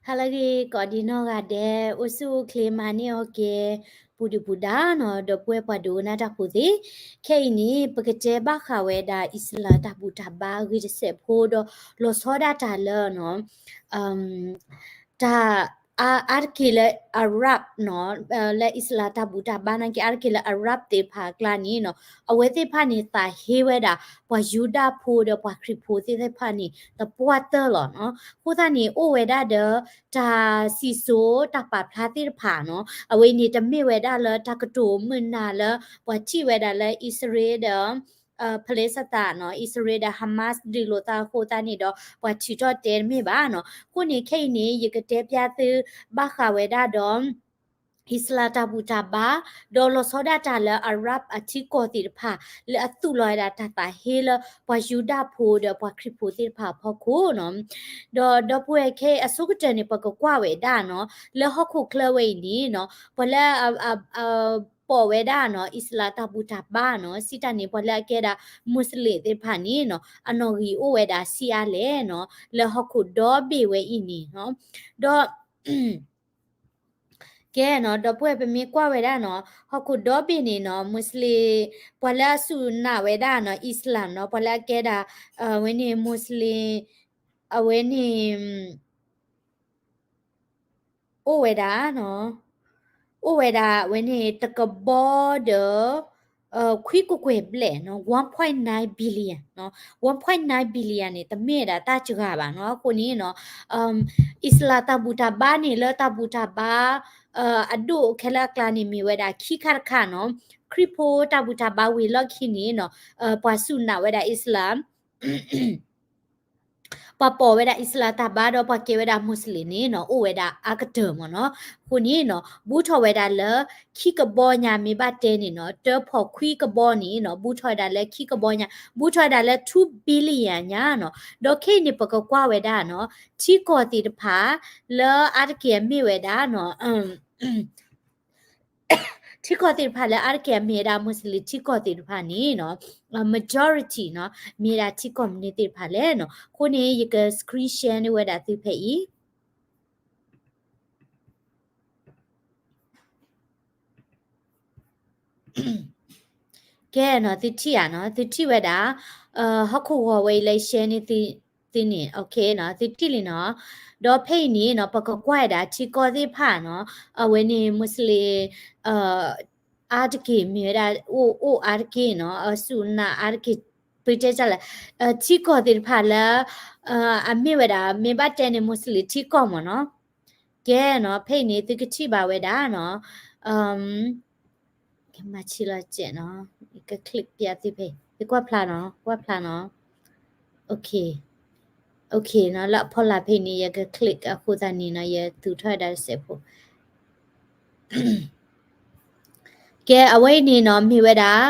ဟါလၢအဂ့ၤ ကိးဒံနီၢ်ဂၤဒဲး အိၣ်ဆူၣ်အိၣ်ချ့မၤန့ၢ်အီၤက့ၤ ပူၤဒုၣ်ပူၤဒါနီၤ ဒီပုၢ်ဝဲၢ်ပှၤဒိကနၣ်တၢ်ဖိသ့ၣ်, ခဲအံၤန့ၣ် ပကတဲဘၣ်ဃးဝဲဒၣ်အံၣ်စလးတၢ်ဘူၣ်တၢ်ဘါအဂ့ၢ်တစဲးဖိဒီး လီၤဆီဒၣ်တၢ်လၢနီၤ တၢ် အါတက့ၢ်လၢ Arab နီၤ လၢအံၣ်စလးတၢ်ဘူၣ်တၢ်ဘါနာ်က့ အါတက့ၢ်လၢ Arab သ့ၣ်တဖၣ်အကျါန့ၣ်နီၤ အဝဲသ့ၣ်တဖၣ်န့ၣ် သးဟ့ဝဲဒၣ် ပှၤယူဒၤဖိဒီးပှၤခရံာ်ဖိသ့ၣ်တဖၣ်န့ၣ် သပှၢ်တၢၢ်လီၤနီၤ. အဃိသတးန့ၣ် အိၣ်ဝဲဒၣ်ဒီး တၢ်စံၣ်စိၤတၢ်ပာ်ဖျါသ့ၣ်တဖၣ်နီၤ အဝဲန့ၣ်တမ့ၢ်ဝဲဒၣ်လၢတၢ်ကတိၤမုာ်နၤလၢ ပှၤထံၣ်ဝဲဒၣ်လၢအံၣ်စရ့လးဒီး ဖလ့စတၤနီၤ အံၣ်စရ့လးဒီး Hamas ဒုးလိာ်သးအဃိသတးန့ၣ်ဒီး ပှၤထုးထီၣ်တဲတမ့ၢ်ဘၣ်နီၤ. အဃိန့ၣ် ခဲအံၤန့ၣ် ယကတဲပျါသု ဘၣ်ဃးဝဲဒၣ်ဒီး အံၣ်စလးတၢ်ဘူၣ်တၢ်ဘါ ဒီးလီၤဆီဒၣ်တၢ်လၢ Arab အထံကီၢ်သ့ၣ်တဖၣ် လၢအသူၣ်လီၤဝဲဒၣ်တၢ်သးဟ့လၢ ပှၤယူဒၤဖိဒီးပှၤခရံာ်ဖိသ့ၣ်တဖၣ်အဖီခိၣ်နီၤ. ဒီးဒီပုၢ်ဝဲၢ်ခဲအံၤအဆိကတၢၢ်န့ၣ် ပကကွၢ်ဝဲဒၣ်နီၤ လၢဟီၣ်ခိၣ်ချၢဝဲအံၤန့ၣ်နီၤ ပှၤလၢ ပိာ်ဝဲဒၣ်နီၤ အံၣ်စလးတၢ်ဘူၣ်တၢ်ဘါနီၤ စံးတၢ်န့ၣ် ပှၤလၢအကဲဒၣ် Muslim သ့ၣ်တဖၣ်န့ၣ်နီၤ အနီၣ်ဂံၢ်အိၣ်ဝဲဒၣ်ဆံးအါလဲၣ်နီၤ လၢဟီၣ်ခိၣ်ဒီဘ့ၣ်ဝဲအံၤန့ၣ်နီၤ. ဒီး ကဲနီၤ ဒီပုၢ်ဝဲၢ်ပမ့ၢ်ကွၢ်ဝဲဒၣ်နီၤ ဟီၣ်ခိၣ်ဒီဘ့ၣ်န့ၣ်နီၤ Muslim ပှၤလၢအစူၢ်နာ်ဝဲဒၣ်နီၤ Islam နီၤ ပှၤလၢအကဲဒၣ် အဝဲန့ၣ် Muslim အဝဲန့ၣ် အိၣ်ဝဲဒၣ်နီၤ အိၣ်ဝဲဒၣ်အဝဲန့ၣ် တကဘီဒီး ခွံကကွဲၢ်ဘျဲၣ်နီၤ one point nine billion နီၤ one point nine billion န့ၣ် တမ့ၢ်ဝဲဒၣ်တၢ်စှၤဘၣ်နီၤ. အဃိန့ၣ်နီၤ အံၣ်စလးတၢ်ဘူၣ်တၢ်ဘါန့ၣ် လၢတၢ်ဘူၣ်တၢ်ဘါ အဒိၣ်ခဲလၢာ်အကျါန့ၣ် မ့ၢ်ဝဲဒၣ်ခံခါတခါနီၤ ခရံာ်ဖိတၢ်ဘူၣ်တၢ်ဘါဝံၤလီၢ်ခံန့ၣ်နီၤ ပှၤစူၢ်နာ်ဝဲဒၣ်အံၣ်စလး ပှၤပိာ်ဝဲဒၣ်အံၣ်စလးတၢ်ဘါဒီးပှၤကဲဝဲဒၣ် Muslim န့ၣ်နီၤ အိၣ်ဝဲဒၣ်အါကတၢၢ်မ့ၢ်နီၤ. အဃိန့ၣ်နီၤ ဘူးထီၣ်ဝဲဒၣ်လၢ ခံကဘီညါမ့ၢ်ဘၣ်တဲန့ၣ်နီၤ တၢဖီၣ်ခွံကဘီန့ၣ်နီၤ ဘူးထီၣ်ဝဲဒၣ်လၢခံကဘီညါ ဘူးထီၣ်ဝဲဒၣ်လၢ two billion ညါနီၤ. ဒီးခဲအံၤန့ၣ် ပကကွၢ်ဝဲဒၣ်နီၤ ထံကီၢ်သ့ၣ်တဖၣ် လၢအါတက့ၢ်အမ့ၢ်ဝဲဒၣ်နီၤ ထံကီၢ်သ့ၣ်တဖၣ်လၢအါတက့ၢ်အမ့ၢ်ဝဲဒၣ် Muslim ထံကီၢ်သ့ၣ်တဖၣ်န့ၣ်နီၤ majority နီၤ မ့ၢ်ဝဲဒၣ်ထံကီၢ်မနုၤသ့ၣ်တဖၣ်လဲၣ်နီၤ. အဃိန့ၣ် ယက screen share န့ၢ်ဝဲဒၣ်သုဖဲအံၤ ကဲနီၤ သုထံၣ်ဧါနီၤ သုထံၣ်ဝဲဒၣ် ဟီၣ်ခိၣ်ဂီၤဝဲအံၤလၢ share န့ၢ်သုန့ၣ် သုထံၣ်လံနီၤ. ဒီးဖဲအံၤန့ၣ်နီၤ ပကကွၢ်ဝဲဒၣ်ထံကီၢ်သ့ၣ်တဖၣ်နီၤ အဝဲန့ၣ် Muslim အါတက့ၢ်မ့ၢ်ဝဲဒၣ် အိၣ်အိၣ်အါတက့ၢ်နီၤ အစူၢ်နာ်အါတက့ၢ် ပတဲတၢ်လဲၣ် ထံကီၢ်သ့ၣ်တဖၣ်လၢ အမ့ၢ်ဝဲဒၣ် မ့ၢ်ဘၣ်တဲန့ၣ် Muslim ထံကီၢ်မ့ၢ်နီၤ. ကဲနီၤ ဖဲအံၤန့ၣ် သုကထံၣ်ဘၣ်ဝဲဒၣ်နီၤ ကမၤဆံလီၤစဲးနီၤ ယက click ပျးသုဖဲအံၤ သုကွၢ်ဖျါနီၤ ကွၢ်ဖျါနီၤ OK OK နီၤ လၢအဖီလာ်ဖဲအံၤန့ၣ် ယက click အဃိသတးန့ၣ်နီၤ ယသူၣ်ထီၣ်ဝဲဒၣ်တစဲးဖိ ကဲ အဝဲအံၤန့ၣ်နီၤ မ့ၢ်ဝဲဒၣ်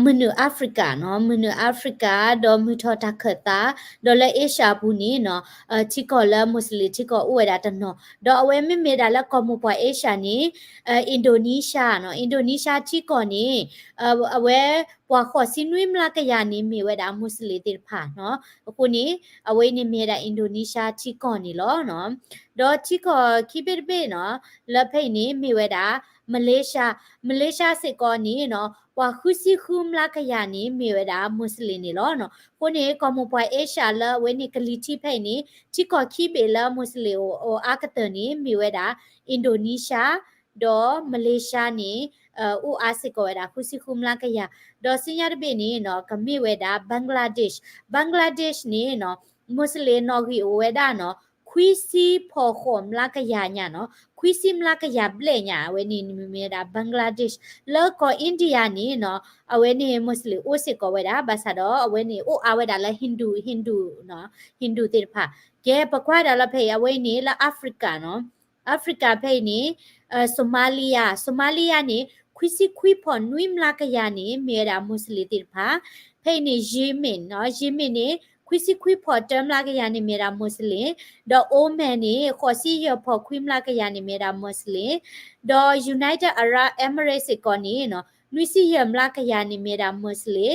မုၢ်နုာ် Africa နီၤ မုၢ်နုာ် Africa ဒီးမုၢ်ထီၣ်တၢ်ခၢၣ်သး ဒီးလၢ Asia အပူၤန့ၣ်နီၤ ထံကီၢ်လၢ Muslim ထံကီၢ်အိၣ်ဝဲဒၣ်တနီၤ ဒီးအဝဲမ့မ့ၢ်ဒၣ်လၢကီၢ်မိၢ်ပှၢ် Asia န့ၣ် Indonesia နီၤ Indonesia ထံကီၢ်န့ၣ် အဝဲပှၤဃိးဆံနွံမျးကယၤန့ၣ် မ့ၢ်ဝဲဒၣ် Muslim သ့ၣ်တဖၣ်နီၤ အဃိန့ၣ် အဝဲအံၤန့ၣ်မ့ၢ်ဝဲဒၣ် Indonesia ထံကီၢ်န့ၣ်လီၤနီၤ ဒီးထံကီၢ်ခံဘ့ၣ်တဘ့ၣ်နီၤ လၢဖဲအံၤန့ၣ် မ့ၢ်ဝဲဒၣ် Malaysia Malaysia စ့ၢ်ကီးန့ၣ်နီၤ ပှၤဃုဆံဃုမျးကယၤန့ၣ် မ့ၢ်ဝဲဒၣ် Muslim န့ၣ်လီၤနီၤ. အဃိန့ၣ် ကီၢ်မိၢ်ပှၢ် Asia လၢအဝဲန့ၣ်ကလံၤထံးဖဲအံၤန့ၣ် ထံကီၢ်ခံဘ့ၣ်လၢ Muslim အိၣ်အါကတၢၢ်န့ၣ် မ့ၢ်ဝဲဒၣ် Indonesia ဒီး Malaysia န့ၣ် အိၣ်အါစ့ၢ်ကီးဝဲဒၣ် ဃုဆံဃုမျးကယၤ ဒီးဆူညါတဘ့ၣ်န့ၣ်နီၤ ကမ့ၢ်ဝဲဒၣ် Bangladesh Bangladesh န့ၣ်နီၤ Muslim နီၣ်ဂံၢ်အိၣ်ဝဲဒၣ်နီၤ ခွံဆံဖီၣ်ဃိးမျးကယၤညါနီၤ ခွံဆံမျးကယၤဘျဲၣ်ညါ အဝဲန့ၣ်မ့ၢ်ဝဲဒၣ် Bangladesh လၢကီၢ် India န့ၣ်နီၤ အဝဲန့ၣ် Muslim အိၣ်စ့ၢ်ကီးဝဲဒၣ် ဘၣ်ဆၣ်ဒီး အဝဲန့ၣ်အိၣ်အါဝဲဒၣ်လၢ Hindu Hindu နီၤ Hindu သ့ၣ်တဖၣ် ကဲ ပကွၢ်ဒၣ်လၢဖဲအံၤ အဝဲအံၤန့ၣ် လၢ Africa နီၤ Africa ဖဲအံၤန့ၣ် Somalia Somalia န့ၣ် ခွံဆံခွံဖီၣ်နွံမျးကယၤန့ၣ် မ့ၢ်ဝဲဒၣ် Muslim သ့ၣ်တဖၣ် ဖဲအံၤန့ၣ် Yemen နီၤ Yemen န့ၣ် ခွံဆံခွံဖီၣ်တၢမျးကယၤန့ၣ် မ့ၢ်ဝဲဒၣ် Muslim ဒီး Oman န့ၣ် ဃိးဆံယဲၢ်ဖီၣ်ခွံမျးကယၤန့ၣ် မ့ၢ်ဝဲဒၣ် Muslim ဒီး United Arab Emirates စ့ၢ်ကီးန့ၣ်နီၤ နွံဆံယဲၢ်မျးကယၤန့ၣ် မ့ၢ်ဝဲဒၣ် Muslim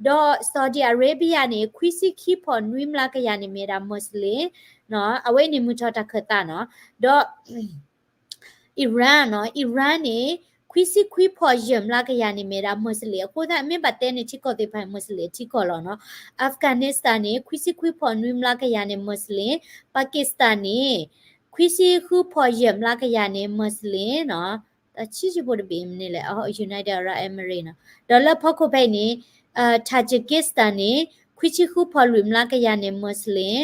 ဒီး Saudi Arabia န့ၣ် ခွံဆံခံဖီၣ်နွံမျးကယၤန့ၣ်မ့ၢ်ဝဲဒၣ် Muslim နီၤ, အဝဲန့ၣ်မုၢ်ထီၣ်တၢ်ခၢၣ်သးနီၤ, ဒီး Iran နီၤ, Iran န့ၣ် ခွံဆံခွံဖီၣ်ယဲၢ်မျးကယၤန့ၣ်မ့ၢ်ဝဲဒၣ် Muslim, အဃိသတးမ့ၢ်ဘၣ်တဲန့ၣ် ထံကီၢ်သ့ၣ်တဖၣ် Muslim ထံကီၢ်လီၤနီၤ, Afghanistan န့ၣ် ခွံဆံခွံဖီၣ်နွံမျးကယၤန့ၣ် Muslim, Pakistan န့ၣ် ခွံဆံဃုဖီၣ်ယဲၢ်မျးကယၤန့ၣ် Muslim နီၤ, တၢ်ဆံးဆံးဖိတဘ့ၣ်မနုၤလဲၣ်, United Arab Emirates နီၤ, ဒီးလၢဖီခိၣ်ဖဲအံၤန့ၣ် Tajikistan န့ၣ် ခွံဆံဃုဖီၣ်လွံၢ်မျးကယၤန့ၣ် Muslim,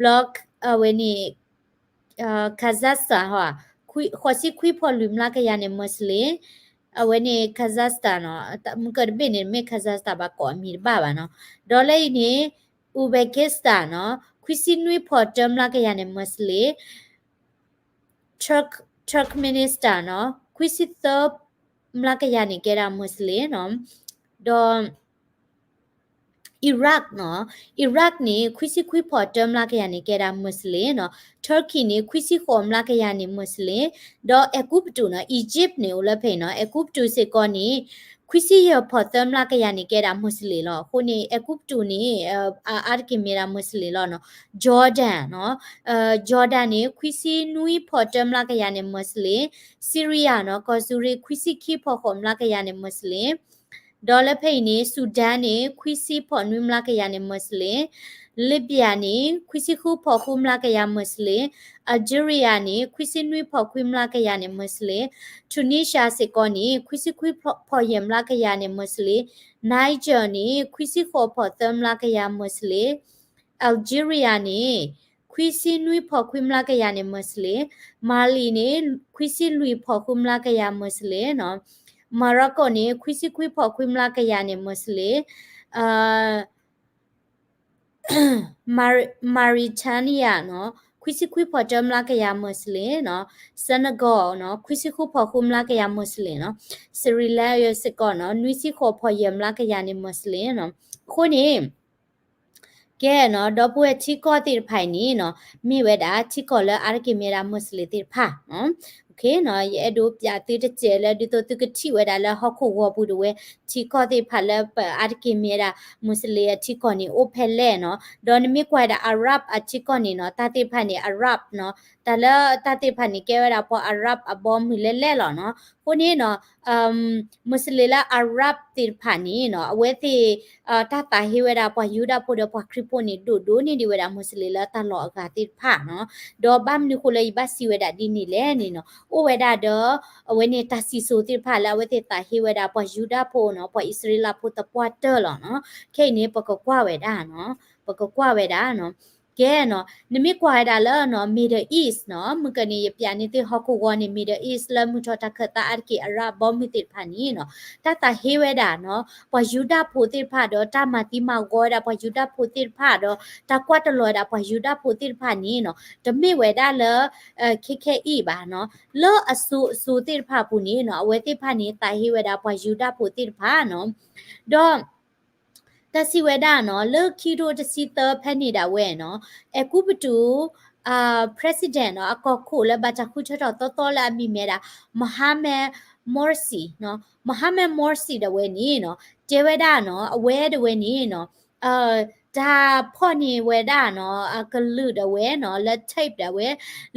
ဘျီ အဝဲန့ၣ် Kazakhstan ဟီ, ဃိးဆံခွံဖီၣ်လွံၢ်မျးကယၤန့ၣ် Muslim, အဝဲန့ၣ် Kazakhstan နီၤ, မုၢ်ကၢတဘ့ၣ်န့ၣ် မ့ၢ် Kazakhstan ဘၣ်ကိးအမံၤတဘၣ်ဘၣ်နီၤ, ဒီးလၢအံၤန့ၣ် Uzbekistan နီၤ, ခွံဆံနွံဖီၣ်တၢမျးကယၤန့ၣ် Muslim, Turk Turkmenistan နီၤ, ခွံဆံသၢမျးကယၤန့ၣ် ကဲဒၣ် Muslim နီၤ, ဒီး Iraq နီၤ, Iraq န့ၣ် ခွံဆံခွံဖီၣ်တၢမျးကယၤန့ၣ် ကဲဒၣ် Muslim နီၤ, Turkey န့ၣ် ခွံဆံဃိးမျးကယၤန့ၣ် Muslim, ဒီးအဲၤကူပတူးနီၤ, Egypt န့ၣ် အိၣ်လၢဖဲအံၤနီၤ, အဲၤကူပတူးစ့ၢ်ကီးန့ၣ် ခွံဆံယဲၢ်ဖီၣ်သၢမျးကယၤန့ၣ် ကဲဒၣ် Muslim လီၤ, အဃိန့ၣ် အဲၤကူပတူးန့ၣ် အါတက့ၢ်မ့ၢ်ဒၣ် Muslim လီၤနီၤ, Jordan နီၤ, Jordan န့ၣ် ခွံဆံနွံဖီၣ်တၢမျးကယၤန့ၣ် Muslim, Syria နီၤ, ကီၢ်စူရ့ ခွံဆံခံဖီၣ်ဃိးမျးကယၤန့ၣ် Muslim, ဒီးလၢဖဲအံၤန့ၣ် Sudan န့ၣ် ခွံဆံဖီၣ်နွံမျးကယၤန့ၣ် Muslim, Libya န့ၣ် ခွံဆံဃုဖီၣ်ဃုမျးကယၤ Muslim, Algeria န့ၣ် ခွံဆံနွံဖီၣ်ခွံမျးကယၤန့ၣ် Muslim, Tunisia စ့ၢ်ကီးန့ၣ် ခွံဆံခွံဖီၣ်ယဲၢ်မျးကယၤန့ၣ် Muslim, Niger န့ၣ် ခွံဆံဃိးဖီၣ်သၢမျးကယၤ Muslim, Algeria န့ၣ် ခွံဆံနွံဖီၣ်ခွံမျးကယၤန့ၣ် Muslim, Mali န့ၣ် ခွံဆံလွံၢ်ဖီၣ်ဃုမျးကယၤ Muslim နီၤ, Morocco န့ၣ် ခွံဆံခွံဖီၣ်ခွံမျးကယၤန့ၣ် Muslim, Mauritania နီၤ, ခွံဆံခွံဖီၣ်တၢမျးကယၤ Muslim နီၤ, Senegal နီၤ, ခွံဆံဃုဖီၣ်ဃုမျးကယၤ Muslim နီၤ, Sri Lanka စ့ၢ်ကီးနီၤ, နွံဆံဃိးဖီၣ်ယဲၢ်မျးကယၤန့ၣ် Muslim နီၤ, အဃိန့ၣ် ကဲနီၤ, ဒီပုၢ်ဝဲၢ်ထံကီၢ်သ့ၣ်တဖၣ်အံၤန့ၣ်နီၤ, မ့ၢ်ဝဲဒၣ်ထံကီၢ်လၢအါတက့ၢ်မ့ၢ်ဝဲဒၣ် Muslim သ့ၣ်တဖၣ်နီၤ, ယအဲၣ်ဒိးပျးသုတစဲးလၢ ဒ်သိးသုကထံၣ်ဝဲဒၣ်လၢဟီၣ်ခိၣ်ဂီၤပူၤတဝဲ ထံကီၢ်သ့ၣ်တဖၣ်လၢပအါတက့ၢ်မ့ၢ်ဝဲဒၣ် Muslim အထံကီၢ်န့ၣ် အိၣ်ဖဲလဲၣ်နီၤ, ဒီးနမ့ၢ်ကွၢ်ဝဲဒၣ် Arab အထံကီၢ်န့ၣ်နီၤ, တၢ်သ့ၣ်တဖၣ်န့ၣ် Arab နီၤ, တၢ်လၢတၢ်သ့ၣ်တဖၣ်န့ၣ် ကဲဝဲဒၣ်ပှၤ Arab အဘီမုၢ်လဲၣ်လဲၣ်လီၤနီၤ, အဃိန့ၣ်နီၤ Muslim လၢ Arab သ့ၣ်တဖၣ်န့ၣ်နီၤ, အဝဲသ့ၣ် တၢ်သးဟ့ဝဲဒၣ်ပှၤယူဒၤဖိဒီးပှၤခရံာ်ဖိန့ၣ် ဒိၣ်ဒိၣ်န့ၢ်ဒံးဝဲဒၣ် Muslim လၢတၢ်လီၢ်အဂၤသ့ၣ်တဖၣ်နီၤ, ဒီးဘၣ်မနုၤဃိလၢယဘၣ်စံးဝဲဒၣ်ဒ်န့ၣ်လဲၣ်န့ၣ်နီၤ, အိၣ်ဝဲဒၣ်ဒီး အဝဲန့ၣ်တၢ်စံၣ်စိၤသ့ၣ်တဖၣ်လၢအဝဲသ့ၣ်သးဟ့ဝဲဒၣ်ပှၤယူဒၤဖိနီၤ, ပှၤအံၣ်စရ့လးဖိသပှၢ်တၢၢ်လီၤနီၤ, ခဲအံၤန့ၣ် ပကကွၢ်ဝဲဒၣ်နီၤ, ပကကွၢ်ဝဲဒၣ်နီၤ ကဲနီၤ, နမ့ၢ်ကွၢ်ဝဲဒၣ်လၢနီၤ Middle East နီၤ, မုၢ်ကန့ၣ် ယပျးန့ၢ်သုဟီၣ်ခိၣ်ဂီၤန့ၣ် Middle East လၢမုၢ်ထီၣ်တၢ်ခၢၣ်သးအါတက့ၢ် Arab ဘီမုၢ်သ့ၣ်တဖၣ်န့ၣ်နီၤ, တၢ်သးဟ့ဝဲဒၣ်နီၤ ပှၤယူဒၤဖိသ့ၣ်တဖၣ်ဒီး တၢ်မၤသံမၤဂီၤဝဲဒၣ်ပှၤယူဒၤဖိသ့ၣ်တဖၣ်ဒီး တၢ်ကွၢ်တလီၤဝဲဒၣ်ပှၤယူဒၤဖိသ့ၣ်တဖၣ်န့ၣ်နီၤ, တမ့ၢ်ဝဲဒၣ်လၢ ခဲခဲအံၤဘၣ်နီၤ, လၢအစိၤအစိၤသ့ၣ်တဖၣ်အပူၤန့ၣ်နီၤ, အဝဲသ့ၣ်တဖၣ်န့ၣ် သးဟ့ဝဲဒၣ်ပှၤယူဒၤဖိသ့ၣ်တဖၣ်နီၤ, ဒီး တၢ်စံးဝဲဒၣ်နီၤ, လၢခံထိတဆံသၢဖဲန့ၣ်ဒၣ်ဝဲနီၤ, အဲၤကူပတူး President နီၤ, အကီၢ်ခိၣ်လၢဘၣ်တၢ်ဃုထၢထီၣ်သီသီလၢအမံၤမ့ၢ်ဝဲဒၣ် Mohamed Morsi နီၤ, Mohamed Morsi ဒၣ်ဝဲန့ၣ်နီၤ, တဲဝဲဒၣ်နီၤ, အဝဲဒၣ်ဝဲန့ၣ်နီၤ, တၢ်ဖီၣ်န့ၢ်ဝဲဒၣ်နီၤ, အကလုာ်ဒၣ်ဝဲနီၤ, လၢ tape ဒၣ်ဝဲ,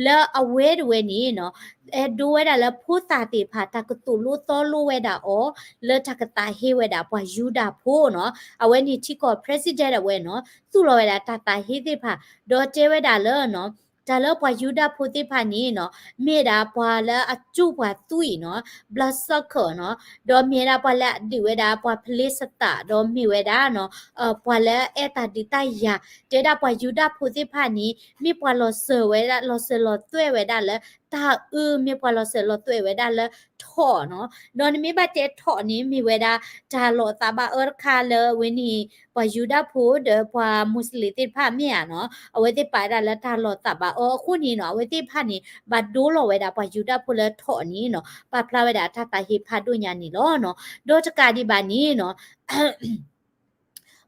လၢအဝဲဒၣ်ဝဲန့ၣ်နီၤ, အဲၣ်ဒိးဝဲဒၣ်လၢဖိသၣ်သ့ၣ်တဖၣ် တၢ်ကသိၣ်လိသီလိဝဲဒၣ်အီၤ လၢတၢ်ကသးဟ့ဝဲဒၣ်ပှၤယူဒၤဖိနီၤ, အဝဲန့ၣ်ထံကီၢ် President ဒၣ်ဝဲနီၤ, သူၣ်လီၤဝဲဒၣ်တၢ်သးဟ့သ့ၣ်တဖၣ်, ဒီးတဲဝဲဒၣ်လၢနီၤ, တၢ်လၢပှၤယူဒၤဖိသ့ၣ်တဖၣ်န့ၣ်နီၤ, မ့ၢ်ဒၣ်ပှၤလၢအကူပှၤသွံၣ်နီၤ, bloodsucker နီၤ, ဒီးမ့ၢ်ဝဲဒၣ်ပှၤလၢအဒုးဝဲဒၣ်ပှၤဖလ့ၣ်စတၢ်, ဒီးမ့ၢ်ဝဲဒၣ်နီၤ, ပှၤလၢအအဲၣ်တၢ်ဒုးတၢ်ယၤ, တဲဒၣ်ပှၤယူဒၤဖိသ့ၣ်တဖၣ်န့ၣ် မ့ၢ်ပှၤလီၤစၢၤဝဲဒၣ် လီၤစၢၤလီၤသွဲၣ်ဝဲဒၣ်လၢတၢ်အၢ, မ့ၢ်ပှၤလီၤစၢၤလီၤသွဲၣ်ဝဲဒၣ်လၢထိးနီၤ, ဒီးနမ့ၢ်ဘၣ်တဲထိးန့ၣ် မ့ၢ်ဝဲဒၣ် တၢ်လီၤသးဘၣ်အၢတခါလၢအဝဲန့ၣ် ပှၤယူဒၤဖိဒီးပှၤမူးစလ့ၣ်သ့ၣ်တဖၣ်မ့ၢ်ဧါနီၤ, အဝဲသ့ၣ်ပာ်ဝဲဒၣ်လၢတၢ်လီၤသးဘၣ်အၢအဃိန့ၣ်နီၤ, အဝဲသ့ၣ်တဖၣ်န့ၣ် ဘၣ်ဒိလီၤဝဲဒၣ်ပှၤယူဒၤဖိလၢထိးန့ၣ်နီၤ, ပာ်ဖျါဝဲဒၣ်တၢ်သးဟ့ဖးဒိၣ်ညါန့ၣ်လီၤနီၤ. ဒီးတကးဒံးဘၣ်န့ၣ်နီၤ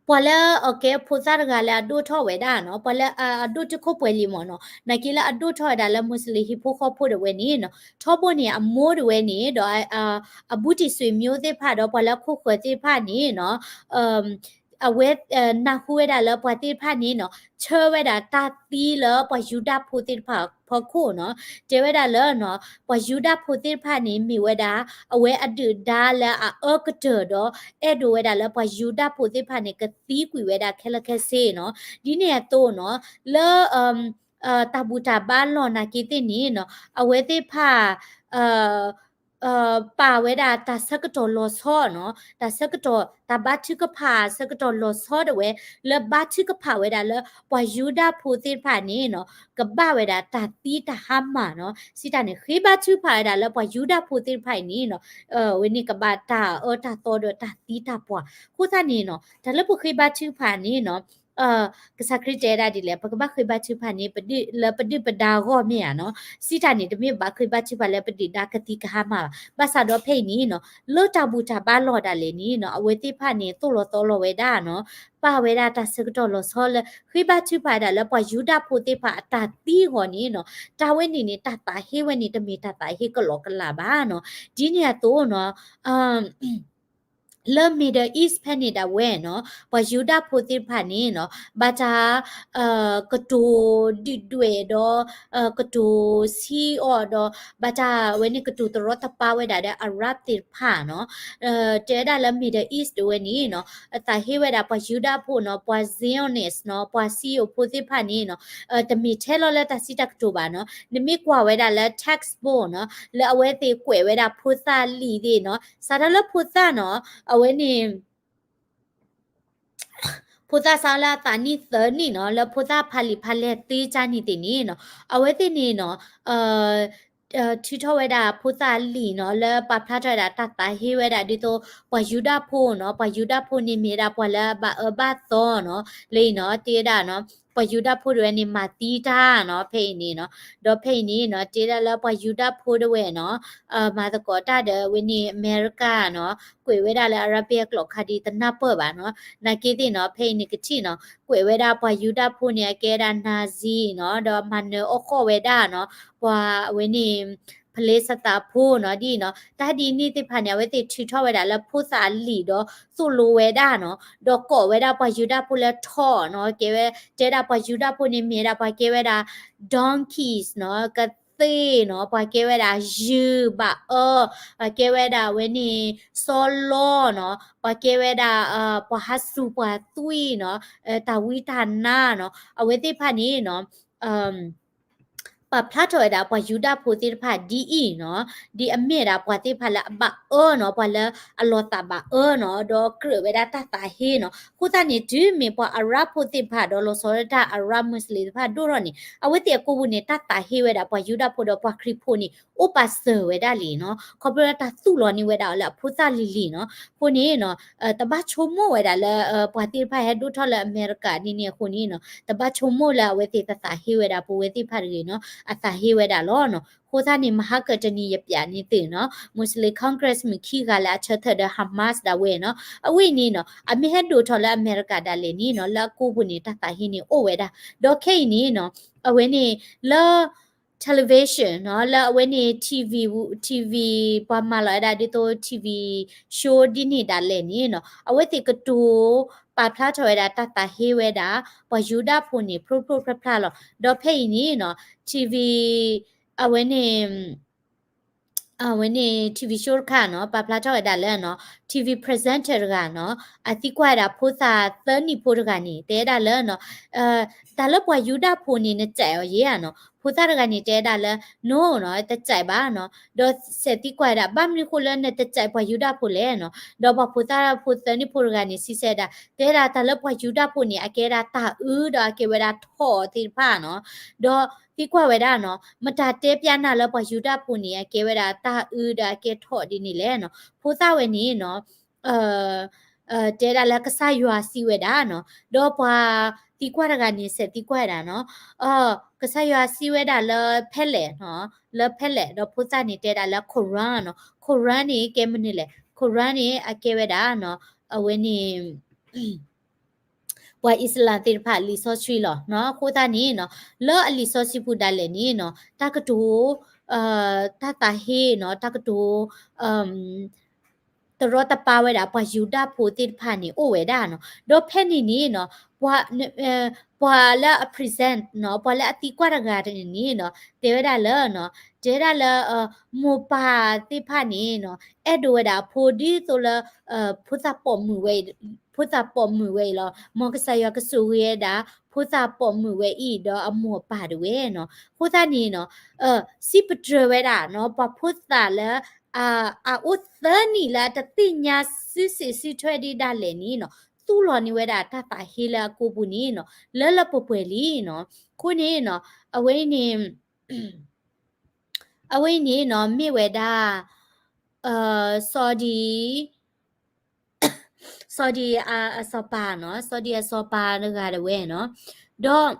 ပှၤလၢအကဲဖိသၣ်တဂၤလၢအဒိၣ်ထီၣ်ဝဲဒၣ်နီၤ, ပှၤလၢအဒိၣ်တုာ်ခိၣ်ပှဲၤလံမ့ၢ်နီၤ, နာ်က့လၢအဒိၣ်ထီၣ်ဝဲဒၣ်လၢမူးစလ့ၣ်ဟံၣ်ဖိဃီဖိဒၣ်ဝဲန့ၣ်နီၤ, ထီဘိန့ၣ် အမိၢ်ဒၣ်ဝဲန့ၣ် ဒီး အဘူးတံၢ်ဆွေမျိုးသ့ၣ်တဖၣ်ဒီးပှၤလၢခိၣ်ဃၢၤသ့ၣ်တဖၣ်န့ၣ်နီၤ, အဝဲနၢ်ဟူဝဲဒၣ်လၢပှၤသ့ၣ်တဖၣ်န့ၣ်နီၤ ဆၢဝဲဒၣ်တၢ်သံလၢပှၤယူဒၤဖိသ့ၣ်တဖၣ်အဖီခိၣ်နီၤ, တဲဝဲဒၣ်လၢနီၤ ပှၤယူဒၤဖိသ့ၣ်တဖၣ်န့ၣ် မ့ၢ်ဝဲဒၣ် အဝဲအဒုၣ်ဒါလၢအအၢကတၢၢ်ဒီး အဲၣ်ဒိးဝဲဒၣ်လၢပှၤယူဒၤဖိသ့ၣ်တဖၣ်န့ၣ် ကသံကွံာ်ဝဲဒၣ်ခဲလၢာ်ခဲဆ့နီၤ, ဒ်န့ၣ်အသိးနီၤ လၢ တၢ်ဘူၣ်တၢ်ဘါလီၢ်နာ်က့သ့ၣ်န့ၣ်နီၤ အဝဲသ့ၣ်တဖၣ် ပာ်ဝဲဒၣ်တၢ်ဆၢကတီၢ်လီၤဆီနီၤ, တၢ်ဆၢကတီၢ် တၢ်ဘါထုကဖၣ်ဆၢကတီၢ်လီၤဆီဒၣ်ဝဲ လၢဘါထုကဖၣ်ဝဲဒၣ်လၢ ပှၤယူဒၤဖိသ့ၣ်တဖၣ်န့ၣ်နီၤ ကဘၣ်ဝဲဒၣ်တၢ်သံတၢ်ဟါမၢ်နီၤ, စံးတၢ်န့ၣ် ဃ့ဘါထုကဖၣ်ဝဲဒၣ်လၢပှၤယူဒၤဖိသ့ၣ်တဖၣ်အံၤန့ၣ်နီၤ ဝဲန့ၣ်ကဘၣ်တၢ်အၢတၢ်သီဒီးတၢ်သံတၢ်ပှၢ်, အဃိသတးန့ၣ်နီၤ တၢ်လၢပဃ့ဘါထုကဖၣ်န့ၣ်နီၤ ကစၢ်ခရံာ်တဲဒၣ်ဒ်လဲၣ် ပကဘၣ်ဃ့ဘါထုကဖၣ်န့ၣ် ပဒုးလၢပဒုၣ်ပဒါအဂီၢ်မ့ၢ်ဧါနီၤ, စံးတၢ်န့ၣ် တမ့ၢ်ဘၣ်ဃ့ဘါထုကဖၣ်လၢပဒုၣ်ဒါကသံကဟါမၢ်ဘၣ်, ဘၣ်ဆၣ်ဒီးဖဲအံၤန့ၣ်နီၤ လၢတၢ်ဘူၣ်တၢ်ဘါလီၢ်ဒၣ်လဲာ်န့ၣ်နီၤ အဝဲသ့ၣ်တဖၣ်န့ၣ် သိၣ်လီၤသီလီၤဝဲဒၣ်နီၤ, ပာ်ဝဲဒၣ်တၢ်ဆၢကတီၢ်လီၤဆီလၢ ဃ့ဘါထုကဖၣ်ဝဲဒၣ်လၢပှၤယူဒၤဖိသ့ၣ်တဖၣ်အတၢ်သံအဂီၢ်န့ၣ်နီၤ, တၢ်ဝဲန့ၣ်န့ၣ် တၢ်သးဟ့ဝဲန့ၣ် တမ့ၢ်တၢ်သးဟ့ကလီကလီဘၣ်နီၤ, ဒ်န့ၣ်အသိးနီၤ လၢ Middle East ဖဲန့ၣ်ဒၣ်ဝဲနီၤ ပှၤယူဒၤဖိသ့ၣ်တဖၣ်န့ၣ်နီၤ ဘၣ်တၢ် ကတိၤဒုၣ်ဒွဲၣ်ဒီး ကတိၤဆံးအီၤဒီး ဘၣ်တၢ်ဝဲန့ၣ်ကတိၤတရီတပါဝဲဒၣ်ဒီး Arab သ့ၣ်တဖၣ်နီၤ, တဲဝဲဒၣ်လၢ Middle East တဝဲန့ၣ်နီၤ အသးဟ့ဝဲဒၣ်ပှၤယူဒၤဖိနီၤ ပှၤ Zionist နီၤ ပှၤစံယိၣ်ဖိသ့ၣ်တဖၣ်န့ၣ်နီၤ တမ့ၢ်ထဲလီၤလၢတၢ်စံးတၢ်ကတိၤဘၣ်နီၤ, နမ့ၢ်ကွၢ်ဝဲဒၣ်လၢ textbook နီၤ လၢအဝဲသ့ၣ်ကွဲးဝဲဒၣ်ဖိသၣ်လံာ်သ့ၣ်နီၤ စးထီၣ်လၢဖိသၣ်နီၤ အဝဲန့ၣ် ဖိသၣ်စးလၢအသးနံၣ်သၢနံၣ်နီၤ လၢဖိသၣ်ဖးလံာ်ဖးလဲၢ်သ့ကၢ်နံၣ်သ့ၣ်န့ၣ်နီၤ အဝဲသ့ၣ်န့ၣ်နီၤ ထုးထီၣ်ဝဲဒၣ်ဖိသၣ်လံာ်နီၤ လၢပာ်ဖျါထီၣ်ဝဲဒၣ်တၢ်သးဟ့ဝဲဒၣ်ဒ်သိး ပှၤယူဒၤဖိနီၤ ပှၤယူဒၤဖိန့ၣ်မ့ၢ်ဝဲဒၣ်ပှၤလၢအဘၣ်အၢဘၣ်သီနီၤ လၢအံၤနီၤ တဲဝဲဒၣ်နီၤ ပှၤယူဒၤဖိတဝဲန့ၣ် မၤသံတၢ်နီၤ ဖဲအံၤန့ၣ်နီၤ ဒီးဖဲအံၤန့ၣ်နီၤ တဲဒၣ်လၢပှၤယူဒၤဖိတဝဲနီၤ မၤသကိးတၢ်ဒီးအဝဲန့ၣ် အမဲရကၤနီၤ ကွဲးဝဲဒၣ်လၢ Arabic အကျိာ်ခါဒ်တနၢ်ပၢၢ်ဘၣ်နီၤ နာ်က့သ့ၣ်နီၤ ဖဲအံၤန့ၣ်ကထံၣ်နီၤ ကွဲးဝဲဒၣ်ပှၤယူဒၤဖိန့ၣ် အကဲဝဲဒၣ် Nazi နီၤ ဒီးမၤနၢၤအီၣ်ဃီၣ်ဝဲဒၣ်နီၤ ပှၤအဝဲန့ၣ် ဖလ့စသးဖိနီၤ ဒ်အံၤနီၤ တၢ်ဒ်န့ၣ်သ့ၣ်တဖၣ်န့ၣ် အဝဲသ့ၣ်ထုးထီၣ်ဝဲဒၣ်လၢဖိသၣ်အလံာ်ဒီးသိၣ်လိဝဲဒၣ်နီၤ ဒီးကိးဝဲဒၣ်ပှၤယူဒၤဖိလၢထိးနီၤ ကဲဝဲ တဲဒၣ်ပှၤယူဒၤဖိန့ၣ်မ့ၢ်ဒၣ်ပှၤကဲဝဲဒၣ် donkeys နီၤ ကသ့ၣ်နီၤ ပှၤကဲဝဲဒၣ်ယုၢ်ဘၣ်အၢ ပှၤကဲဝဲဒၣ်အဝဲန့ၣ် စီလီနီၤ ပှၤကဲဝဲဒၣ် ပှၤဟးစူၤပှၤသွံၣ်နီၤ တၢ်ဝံတၢ်နါနီၤ အဝဲသ့ၣ်တဖၣ်န့ၣ်နီၤ ပာ်ဖျါထီၣ်ဝဲဒၣ်ပှၤယူဒၤဖိသ့ၣ်တဖၣ်ဒ်အံၤနီၤ ဒ်အမ့ၢ်ဒၣ်ပှၤသ့ၣ်တဖၣ်လၢအဘၣ်အၢနီၤ ပှၤလၢအလီၤသးဘၣ်အၢနီၤ ဒီးကြၢးဝဲဒၣ်တၢ်သးဟ့နီၤ အဃိသတးန့ၣ် တုၤမ့ၢ်ပှၤအရၣ်ဖိသ့ၣ်တဖၣ်ဒီးလီၤဆီဒၣ်တၢ်အရၣ်မူးစလ့ၣ်တဖၣ်ဒိၣ်ထီၣ်န့ၣ် အဝဲသ့ၣ်အကိာ်ပူၤန့ၣ် တၢ်သးဟ့ဝဲဒၣ်ပှၤယူဒၤဖိဒီးပှၤခရံာ်ဖိန့ၣ် အိၣ်ပာ်စၢၤဝဲဒၣ်လံနီၤ ခီဖျိလၢတၢ်သူၣ်လီၤန့ၢ်ဝဲဒၣ်အီၤလၢအဖိသၣ်လံၤလံၤနီၤ အဃိန့ၣ်နီၤ တဘၣ်ဆိကမိၣ်ဝဲဒၣ်လၢ ပှၤသ့ၣ်တဖၣ်ဟဲဒိၣ်ထီၣ်လၢအမဲရကၤဒ်န့ၣ်အဃိန့ၣ်နီၤ တဘၣ်ဆိကမိၣ်လၢအဝဲသ့ၣ်တသးဟ့ဝဲဒၣ်ပဝဲသ့ၣ်တဖၣ်တဂ့ၤနီၤ အသးဟ့ဝဲဒၣ်လီၤနီၤ အဃိသတးန့ၣ် မဟါကတနံၤယပျးန့ၣ်သုနီၤ Muslim Congress မုၣ်ခံဂၤလၢအဆၢထၢၣ်ဒီး Hamas ဒၣ်ဝဲနီၤ အဝဲအံၤန့ၣ်နီၤ အမ့ၢ်ဟဲဒိၣ်ထီၣ်လၢအမဲရကၤဒၣ်လဲာ်န့ၣ်နီၤ လၢအကိာ်ပူၤန့ၣ် တၢ်သးဟ့န့ၣ်အိၣ်ဝဲဒၣ် ဒီးခဲအံၤန့ၣ်နီၤ အဝဲန့ၣ်လၢ television နီၤ လၢအဝဲန့ၣ် TV TV ပှၤမၤလီၤဝဲဒၣ်ဒ်သိး TV show ဒ်န့ၣ်ဒၣ်လဲာ်န့ၣ်နီၤ အဝဲသ့ၣ်ကတိၤ ပာ်ဖျါထီၣ်ဝဲဒၣ်တၢ်သးဟ့ဝဲဒၣ် ပှၤယူဒၤဖိန့ၣ် ဖျိဖျိဖျါဖျါလီၤ ဒီးဖဲအံၤန့ၣ်နီၤ TV အဝဲန့ၣ် အဝဲန့ၣ် TV show တခါနီၤ ပာ်ဖျါထီၣ်ဝဲဒၣ်လၢနီၤ TV presenter တဂၤနီၤ အသံကွၢ်ဝဲဒၣ်ဖိသၣ်သၢနံၣ်ဖိတဂၤန့ၣ် တဲဝဲဒၣ်လၢနီၤ တၢ်လၢပှၤယူဒၤဖိန့ၣ် နစံးအီၤယဲဧါနီၤ ဖိသၣ်တဂၤန့ၣ် တဲဝဲဒၣ်လၢ no နီၤ တစံးဘၣ်နီၤ ဒီးစဲးသံကွၢ်ဝဲဒၣ် ဘၣ်မနုၤဃိလၢနတစံးပှၤယူဒၤဖိလဲၣ်နီၤ ဒီးပှၤဖိသၣ်ဖိသၢနံၣ်ဖိတဂၤန့ၣ် စံးဆၢဝဲဒၣ် တဲဝဲဒၣ်တၢ်လၢပှၤယူဒၤဖိန့ၣ် အကဲဝဲဒၣ်တၢ်အုးဒီးအကဲဝဲဒၣ်ထိးသ့ၣ်တဖၣ်နီၤ ဒီးသံကွၢ်ဝဲဒၣ်နီၤ မတၤတဲပျဲနၤလၢပှၤယူဒၤဖိန့ၣ် အကဲဝဲဒၣ်တၢ်အုးဒီးအကဲထိးဒ်န့ၣ်လဲၣ်နီၤ ဖိသၣ်ဝဲန့ၣ်နီၤ တဲဒၣ်လၢကစၢ်ယွၤစံးဝဲဒၣ်နီၤ ဒီးပှၤသံကွၢ်တဂၤန့ၣ် စဲးသံကွၢ်ဝဲဒၣ်နီၤ ကစၢ်ယွၤစံးဝဲဒၣ်လၢဖဲလဲၣ်နီၤ လၢဖဲလဲၣ် ဒီးဖိသၣ်န့ၣ်တဲဒၣ်လၢ Quran နီၤ Quran န့ၣ် ကဲမနုၤလဲၣ် Quran န့ၣ် အကဲဝဲဒၣ်နီၤ အဝဲန့ၣ် ပှၤအံၣ်စလၣ်သ့ၣ်တဖၣ်အလံာ်စီဆှံလီၤနီၤ အဃိသတးန့ၣ်နီၤ လၢအလံာ်စီဆှံပူၤဒၣ်လဲာ်န့ၣ်နီၤ တၢ်ကတိၤ တၢ်သးဟ့နီၤ တၢ်ကတိၤ တရီတပါဝဲဒၣ် ပှၤယူဒၤဖိသ့ၣ်တဖၣ်န့ၣ် အိၣ်ဝဲဒၣ်နီၤ. ဒီးဖဲန့ၣ်န့ၣ်နီၤ ပှၤ ပှၤလၢအ present နီၤ ပှၤလၢအသံကွၢ်တဂၤန့ၣ်နီၤ တဲဝဲဒၣ်လၢနီၤ တဲဝဲဒၣ်လၢ မိၢ်ပၢ်သ့ၣ်တဖၣ်န့ၣ်နီၤ အဲၣ်ဒိးဝဲဒၣ်အဖိဒ်သိးလၢ ဖိသၣ်ပိာ်မုၣ်ဝဲအံၤ ဖိသၣ်ပိာ်မုၣ်ဝဲအံၤလီၤ. မ်ကစၢ်ယွၤကဆိၣ်ဂ့ၤဝဲဒၣ် ဖိသၣ်ပိာ်မုၣ်ဝဲအံၤ ဒီးအမိၢ်အပၢ်တဝဲနီၤ. အဃိသတးန့ၣ်နီၤ စံးပတြၢၤဝဲဒၣ်နီၤ ပှၤဖိသၣ်လၢ အအိၣ်သၢနံၣ်လၢတသ့ၣ်ညါစုစ့ၣ်စုထွဲဒံးဒၣ်လဲာ်န့ၣ်နီၤ သူၣ်လီၤန့ၢ်ဝဲဒၣ်တၢ်သးဟ့လၢအကိာ်ပူၤန့ၣ်နီၤ လၢလၢပှဲၤပှဲၤလံနီၤ. အဃိန့ၣ်နီၤ အဝဲအံၤန့ၣ် အဝဲအံၤန့ၣ်နီၤ မ့ၢ်ဝဲဒၣ် စီၤဒံ စီၤဒံအစီၤပၤနီၤ စီၤဒံအစီၤပၤတဂၤတဝဲနီၤ ဒီး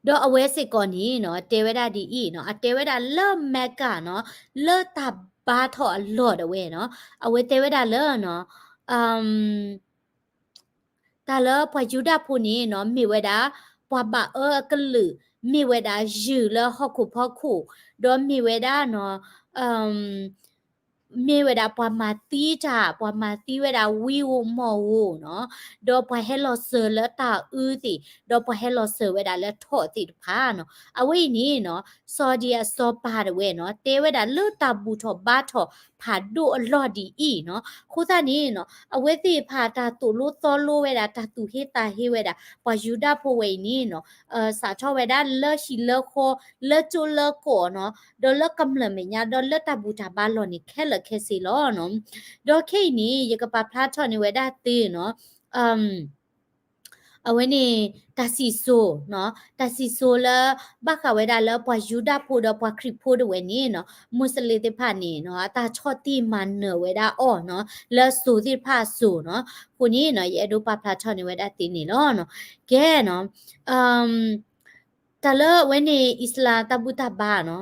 ဒီးအဝဲစ့ၢ်ကီးန့ၣ်နီၤ တဲဝဲဒၣ်ဒ်အံၤနီၤ အတဲဝဲဒၣ်လၢမဲကၤနီၤ လၢတၢ်ဘါထီၣ်အလီၢ်ဒၣ်ဝဲနီၤ အဝဲတဲဝဲဒၣ်လၢနီၤ တၢ်လၢပှၤယူဒၤဖိန့ၣ်နီၤ မ့ၢ်ဝဲဒၣ် ပှၤဘၣ်အၢအကလုာ် မ့ၢ်ဝဲဒၣ်ယုၢ်လၢဟီၣ်ခိၣ်ဖီခိၣ် ဒီးမ့ၢ်ဝဲဒၣ်နီၤ မ့ၢ်ဝဲဒၣ်ပှၤမၤသံတၢ် ပှၤမၤသံဝဲဒၣ်ဝံဧိၤမီၢ်ဧိၤနီၤ ဒီးပှၤဟဲလီၤစၢၤလၢတၢ်အုသ့ၣ် ဒီးပှၤဟဲလီၤစၢၤဝဲဒၣ်လၢထိးသ့ၣ်တဖၣ်နီၤ. အဝဲအံၤန့ၣ်နီၤ စီၤဒံအစီၤပၤတဝဲနီၤ တဲဝဲဒၣ်လၢတၢ်ဘူၣ်ထီၣ်ဘါထီၣ်ဖးဒိၣ်အလီၢ်ဒ်အံၤနီၤ. အဃိသတးန့ၣ်နီၤ အဝဲသ့ၣ်တဖၣ်တၢ်သိၣ်လိသီလိဝဲဒၣ် တၢ်သူၣ်ဟ့သးဟ့ဝဲဒၣ် ပှၤယူဒၤဖိဝဲအံၤန့ၣ်နီၤ စးထီၣ်ဝဲဒၣ်လၢဟံၣ်လၢဃီ လၢကၠိလၢကီးနီၤ ဒီးလၢကမျၢၢ်မဲာ်ညါ ဒီးလၢတၢ်ဘူၣ်တၢ်ဘါလီၢ်န့ၣ် ခဲလၢာ်ခဲဆ့လီၤနီၤ. ဒီးခဲအံၤန့ၣ် ယကပာ်ဖျါထီၣ်န့ၢ်ဝဲဒၣ်သုနီၤ အဝဲန့ၣ် တၢ်စံၣ်စိၤနီၤ တၢ်စံၣ်စိၤလၢ ဘၣ်ဃးဝဲဒၣ်လၢပှၤယူဒၤဖိဒီးပှၤခရံာ်ဖိတဝဲန့ၣ်နီၤ မူးစလ့ၣ်သ့ၣ်တဖၣ်န့ၣ်နီၤ အတၢ်ဆီၣ်တံၢ်မၤနၢၤဝဲဒၣ်အီၤနီၤ လၢစိၤသ့ၣ်တဖၣ်အစိၤနီၤ. အဃိန့ၣ်နီၤ ယအဲၣ်ဒိးပာ်ဖျါထီၣ်န့ၢ်ဝဲဒၣ်သုန့ၣ်လီၤနီၤ. ကဲနီၤ တၢ်လၢအဝဲန့ၣ် အံၣ်စလၣ်တၢ်ဘူၣ်တၢ်ဘါနီၤ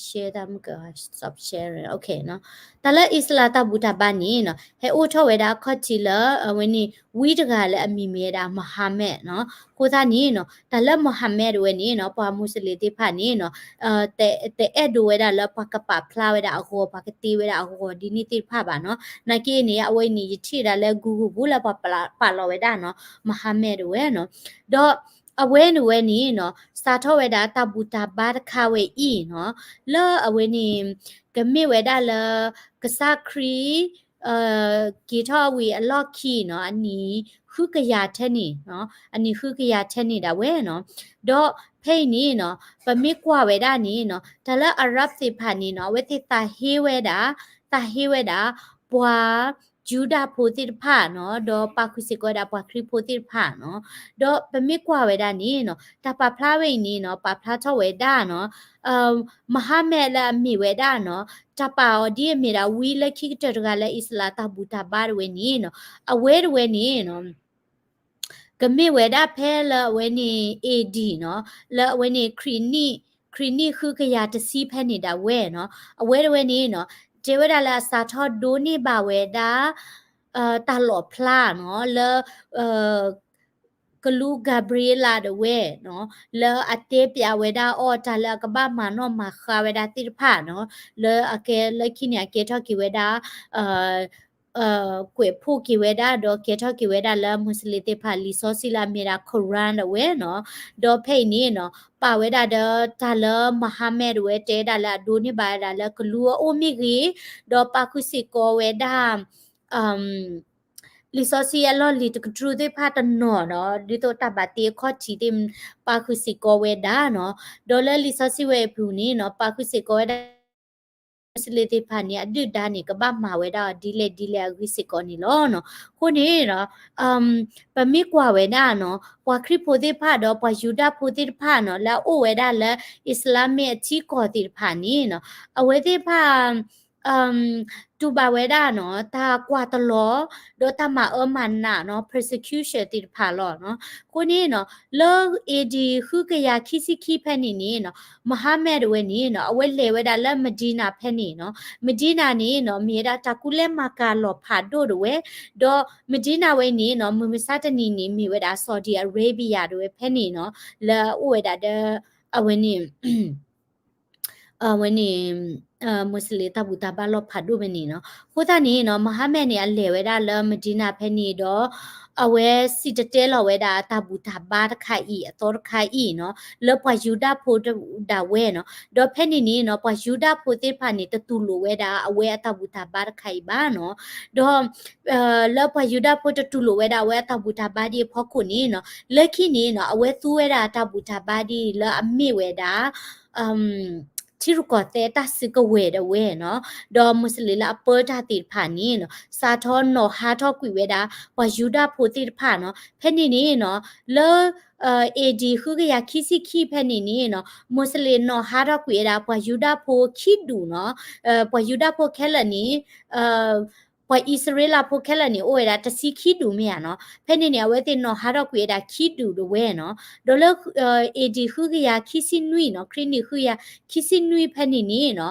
share တၢ်မုၢ်က stop sharing တၢ်လၢအံၣ်စလၣ်တၢ်ဘူၣ်တၢ်ဘါန့ၣ်နီၤ ဟဲအိၣ်ထီၣ်ဝဲဒၣ်အခီၣ်ထံးလၢအဝဲန့ၣ် ဝံတဂၤလၢအမံၤမ့ၢ်ဝဲဒၣ် Muhammad နီၤ. အဃိသတးန့ၣ်နီၤ တၢ်လၢ Muhammad တဝဲန့ၣ်နီၤ ပှၤမူးစလ့ၣ်သ့ၣ်တဖၣ်န့ၣ်နီၤ တအဲၣ်ဒိးဝဲဒၣ်လၢပှၤကပာ်ဖျါဝဲဒၣ်အဂီၤ ပှၤကတ့ဝဲဒၣ်အဂီၤဒ်န့ၣ်သ့ၣ်တဖၣ်ဘၣ်နီၤ. နာ်က့န့ၣ် အဝဲန့ၣ် ယထံၣ်ဒၣ်လၢ Google ပူၤလၢပှၤပာ်လီၤဝဲဒၣ်နီၤ Muhammad တဝဲနီၤ. ဒီးအဝဲန့ၣ်ဝဲန့ၣ်နီၤ စးထီၣ်ဝဲဒၣ်တၢ်ဘူၣ်တၢ်ဘါတခါဝဲအံၤနီၤ လၢအဝဲန့ၣ် ကမ့ၢ်ဝဲဒၣ်လၢ ကစၢ်ခရံာ် က့ၤထီၣ်ဝံၤအလီၢ်ခံနီၤ အနံၣ်ဃုကယၤထဲန့ၣ်နီၤ အနံၣ်ဃုကယၤထဲန့ၣ်ဒၣ်ဝဲနီၤ. ဒီးဖဲအံၤန့ၣ်နီၤ ပမ့ၢ်ကွၢ်ဝဲဒၣ်န့ၣ်နီၤ တၢ်လၢ Arab သ့ၣ်တဖၣ်န့ၣ်နီၤ အဝဲသ့ၣ်သးဟ့ဝဲဒၣ် သးဟ့ဝဲဒၣ် ပှၤယူဒၤဖိသ့ၣ်တဖၣ်နီၤ ဒီးပာ်ဃုာ်စ့ၢ်ကီးဝဲဒၣ်ပှၤခရံာ်ဖိသ့ၣ်တဖၣ်နီၤ. ဒီးပမ့ၢ်ကွၢ်ဝဲဒၣ်န့ၣ်နီၤ တၢ်ပာ်ဖျါဝဲအံၤန့ၣ်နီၤ ပာ်ဖျါထီၣ်ဝဲဒၣ်နီၤ Muhammad လၢအမ့ၢ်ဝဲဒၣ်နီၤ တၢ်ပာ်အီၤဒ်အမ့ၢ်ဒၣ်ဝံလၢခံကတၢၢ်တဂၤလၢ အံၣ်စလၣ်တၢ်ဘူၣ်တၢ်ဘါတဝဲန့ၣ်နီၤ အဝဲတဝဲန့ၣ်နီၤ ကမ့ၢ်ဝဲဒၣ်ဖဲလၢအဝဲန့ၣ် A D နီၤ လၢအဝဲန့ၣ် ခရံာ်နံၣ် ခရံာ်နံၣ်ဃုကယၤတဆံဖဲန့ၣ်ဒၣ်ဝဲနီၤ အဝဲတဝဲန့ၣ်နီၤ တဲဝဲဒၣ်လၢအစးထီၣ်ဒိးန့ၢ်ဘၣ်ဝဲဒၣ် တၢ်လီၣ်ဖျါနီၤ လၢ ကလူး Gabriela တဝဲနီၤ လၢအတဲပျးဝဲဒၣ်အီၤတၢ်လၢအကဘၣ်မၤနီၣ်မၤဃါဝဲဒၣ်သ့ၣ်တဖၣ်နီၤ လၢအကဲလၢခံန့ၣ် အကဲထီၣ်က့ၤဝဲဒၣ် ကွဲးဖှိၣ်က့ၤဝဲဒၣ် ဒီးကဲထီၣ်က့ၤဝဲဒၣ်လၢ မူးစလ့ၣ်သ့ၣ်တဖၣ်လံာ်စီဆှံလၢအမ့ၢ်ဒၣ် Quran တဝဲနီၤ ဒီးဖဲအံၤန့ၣ်နီၤ ပာ်ဝဲဒၣ်ဒီးတၢ်လၢ Muhammad တဝဲ တဲဒၣ်လၢအဒိးန့ၢ်ဘၣ်ဝဲဒၣ်လၢကလူးအအိၣ်မ့ၢ်ဂ့ၤ ဒီးပာ်ဃုာ်စ့ၢ်ကီးဝဲဒၣ် လံာ်စီဆှံအလီၢ်လံၤတကတြူၢ်သ့ၣ်တဖၣ်တနီၤနီၤ ဒ်သိးတၢ်ဘၣ်တ့အခီၣ်ထံးသ့ၣ် ပာ်ဃုာ်စ့ၢ်ကီးဝဲဒၣ်နီၤ ဒီးလၢလံာ်စီဆှံဝဲအပူၤန့ၣ်နီၤ ပာ်ဃုာ်စ့ၢ်ကီးဝဲဒၣ် မူးစလ့ၣ်သ့ၣ်တဖၣ်န့ၣ် အဒုၣ်ဒါန့ၣ် ကဘၣ်မၤဝဲဒၣ်အီၤဒ်လဲၣ်ဒ်လဲၣ်အဂ့ၢ်စ့ၢ်ကီးန့ၣ်လီၤနီၤ. အဃိန့ၣ်ဒီး ပမ့ၢ်ကွၢ်ဝဲဒၣ်နီၤ ပှၤခရံာ်ဖိသ့ၣ်တဖၣ်ဒီးပှၤယူဒၤဖိသ့ၣ်တဖၣ်နီၤ လၢအအိၣ်ဝဲဒၣ်လၢ အံၣ်စလါမ့ၣ်အထံကီၢ်သ့ၣ်တဖၣ်န့ၣ်နီၤ အဝဲသ့ၣ်တဖၣ် တူၢ်ဘၣ်ဝဲဒၣ်နီၤ တၢ်ကွၢ်တလီၤ ဒီးတၢ်မၤအၢမၤနးနီၤ persecution သ့ၣ်တဖၣ်လီၤနီၤ. အဃိန့ၣ်နီၤ လၢ A D ဃုကယၤခံဆံခံဖဲန့ၣ်န့ၣ်နီၤ Muhammad တဝဲန့ၣ်နီၤ အဝဲလဲၤဝဲဒၣ်လၢ Medina ဖဲန့ၣ်နီၤ. Medina န့ၣ်နီၤ မ့ၢ်ဝဲဒၣ်တၢ်ကူၣ်လဲၤမၤကၤလီၢ်ဖးဒိၣ်တဝဲ ဒီး Medina ဝဲန့ၣ်နီၤ မုၢ်မဆါတနံၤန့ၣ် မ့ၢ်ဝဲဒၣ် Saudi Arabia တဝဲဖဲန့ၣ်နီၤ လၢအအိၣ်ဝဲဒၣ်ဒီး အဝဲန့ၣ် အဝဲန့ၣ် Muslim တၢ်ဘူၣ်တၢ်ဘါလီၢ်ဖးဒိၣ်ဖဲန့ၣ်နီၤ. အဃိသတးန့ၣ်နီၤ Muhammad န့ၣ် အလဲၤဝဲဒၣ်လၢ Medina ဖဲန့ၣ်ဒီး အဝဲစံၣ်တဲၤတဲလီၤဝဲဒၣ်အတၢ်ဘူၣ်တၢ်ဘါတခါအံၤ အသီတခါအံၤနီၤ လၢပှၤယူဒၤဖိဒၣ်ဝဲနီၤ. ဒီးဖဲန့ၣ်န့ၣ်နီၤ ပှၤယူဒၤဖိသ့ၣ်တဖၣ်န့ၣ် တတူၢ်လိာ်ဝဲဒၣ်အဝဲအတၢ်ဘူၣ်တၢ်ဘါတခါအံၤဘၣ်နီၤ. ဒီး လၢပှၤယူဒၤဖိတတူၢ်လိာ်ဝဲဒၣ်အဝဲအတၢ်ဘူၣ်တၢ်ဘါဒ်အဖီခိၣ်န့ၣ်နီၤ လၢခံန့ၣ်နီၤ အဝဲသူဝဲဒၣ်အတၢ်ဘူၣ်တၢ်ဘါဒ်လၢအမ့ၢ်ဝဲဒၣ် ထံရူၢ်ကီၢ်သဲးတၢ်စုကဝဲၤဒၣ်ဝဲနီၤ. ဒီး Muslim လၢအပၢတၢ်သ့ၣ်တဖၣ်န့ၣ်နီၤ စးထီၣ်နီၤဟးထီၣ်ကွံာ်ဝဲဒၣ် ပှၤယူဒၤဖိသ့ၣ်တဖၣ်နီၤ. ဖဲန့ၣ်န့ၣ်နီၤ လၢ AD ဃုကယၤခံဆံခံဖဲန့ၣ်န့ၣ်နီၤ Muslim နီၤဟးထီၣ်ကွံာ်ဝဲဒၣ် ပှၤယူဒၤဖိခံဒူၣ်နီၤ. ပှၤယူဒၤဖိခဲလၢာ်န့ၣ် ပှၤအံၣ်စရ့လးဖိခဲလၢာ်န့ၣ် အိၣ်ဝဲဒၣ်တဆံခံဒူၣ်မ့ၢ်ဧါနီၤ. ဖဲန့ၣ်န့ၣ် အဝဲသ့ၣ်နီၤဟးထီၣ်ကွံာ်ဝဲဒၣ်ခံဒူၣ်ဒၣ်ဝဲနီၤ. ဒီးလၢ AD ဃုကယၤခံဆံနွံနီၤ ခရံာ်နံၣ်ဃုကယၤခံဆံနွံဖဲန့ၣ်န့ၣ်နီၤ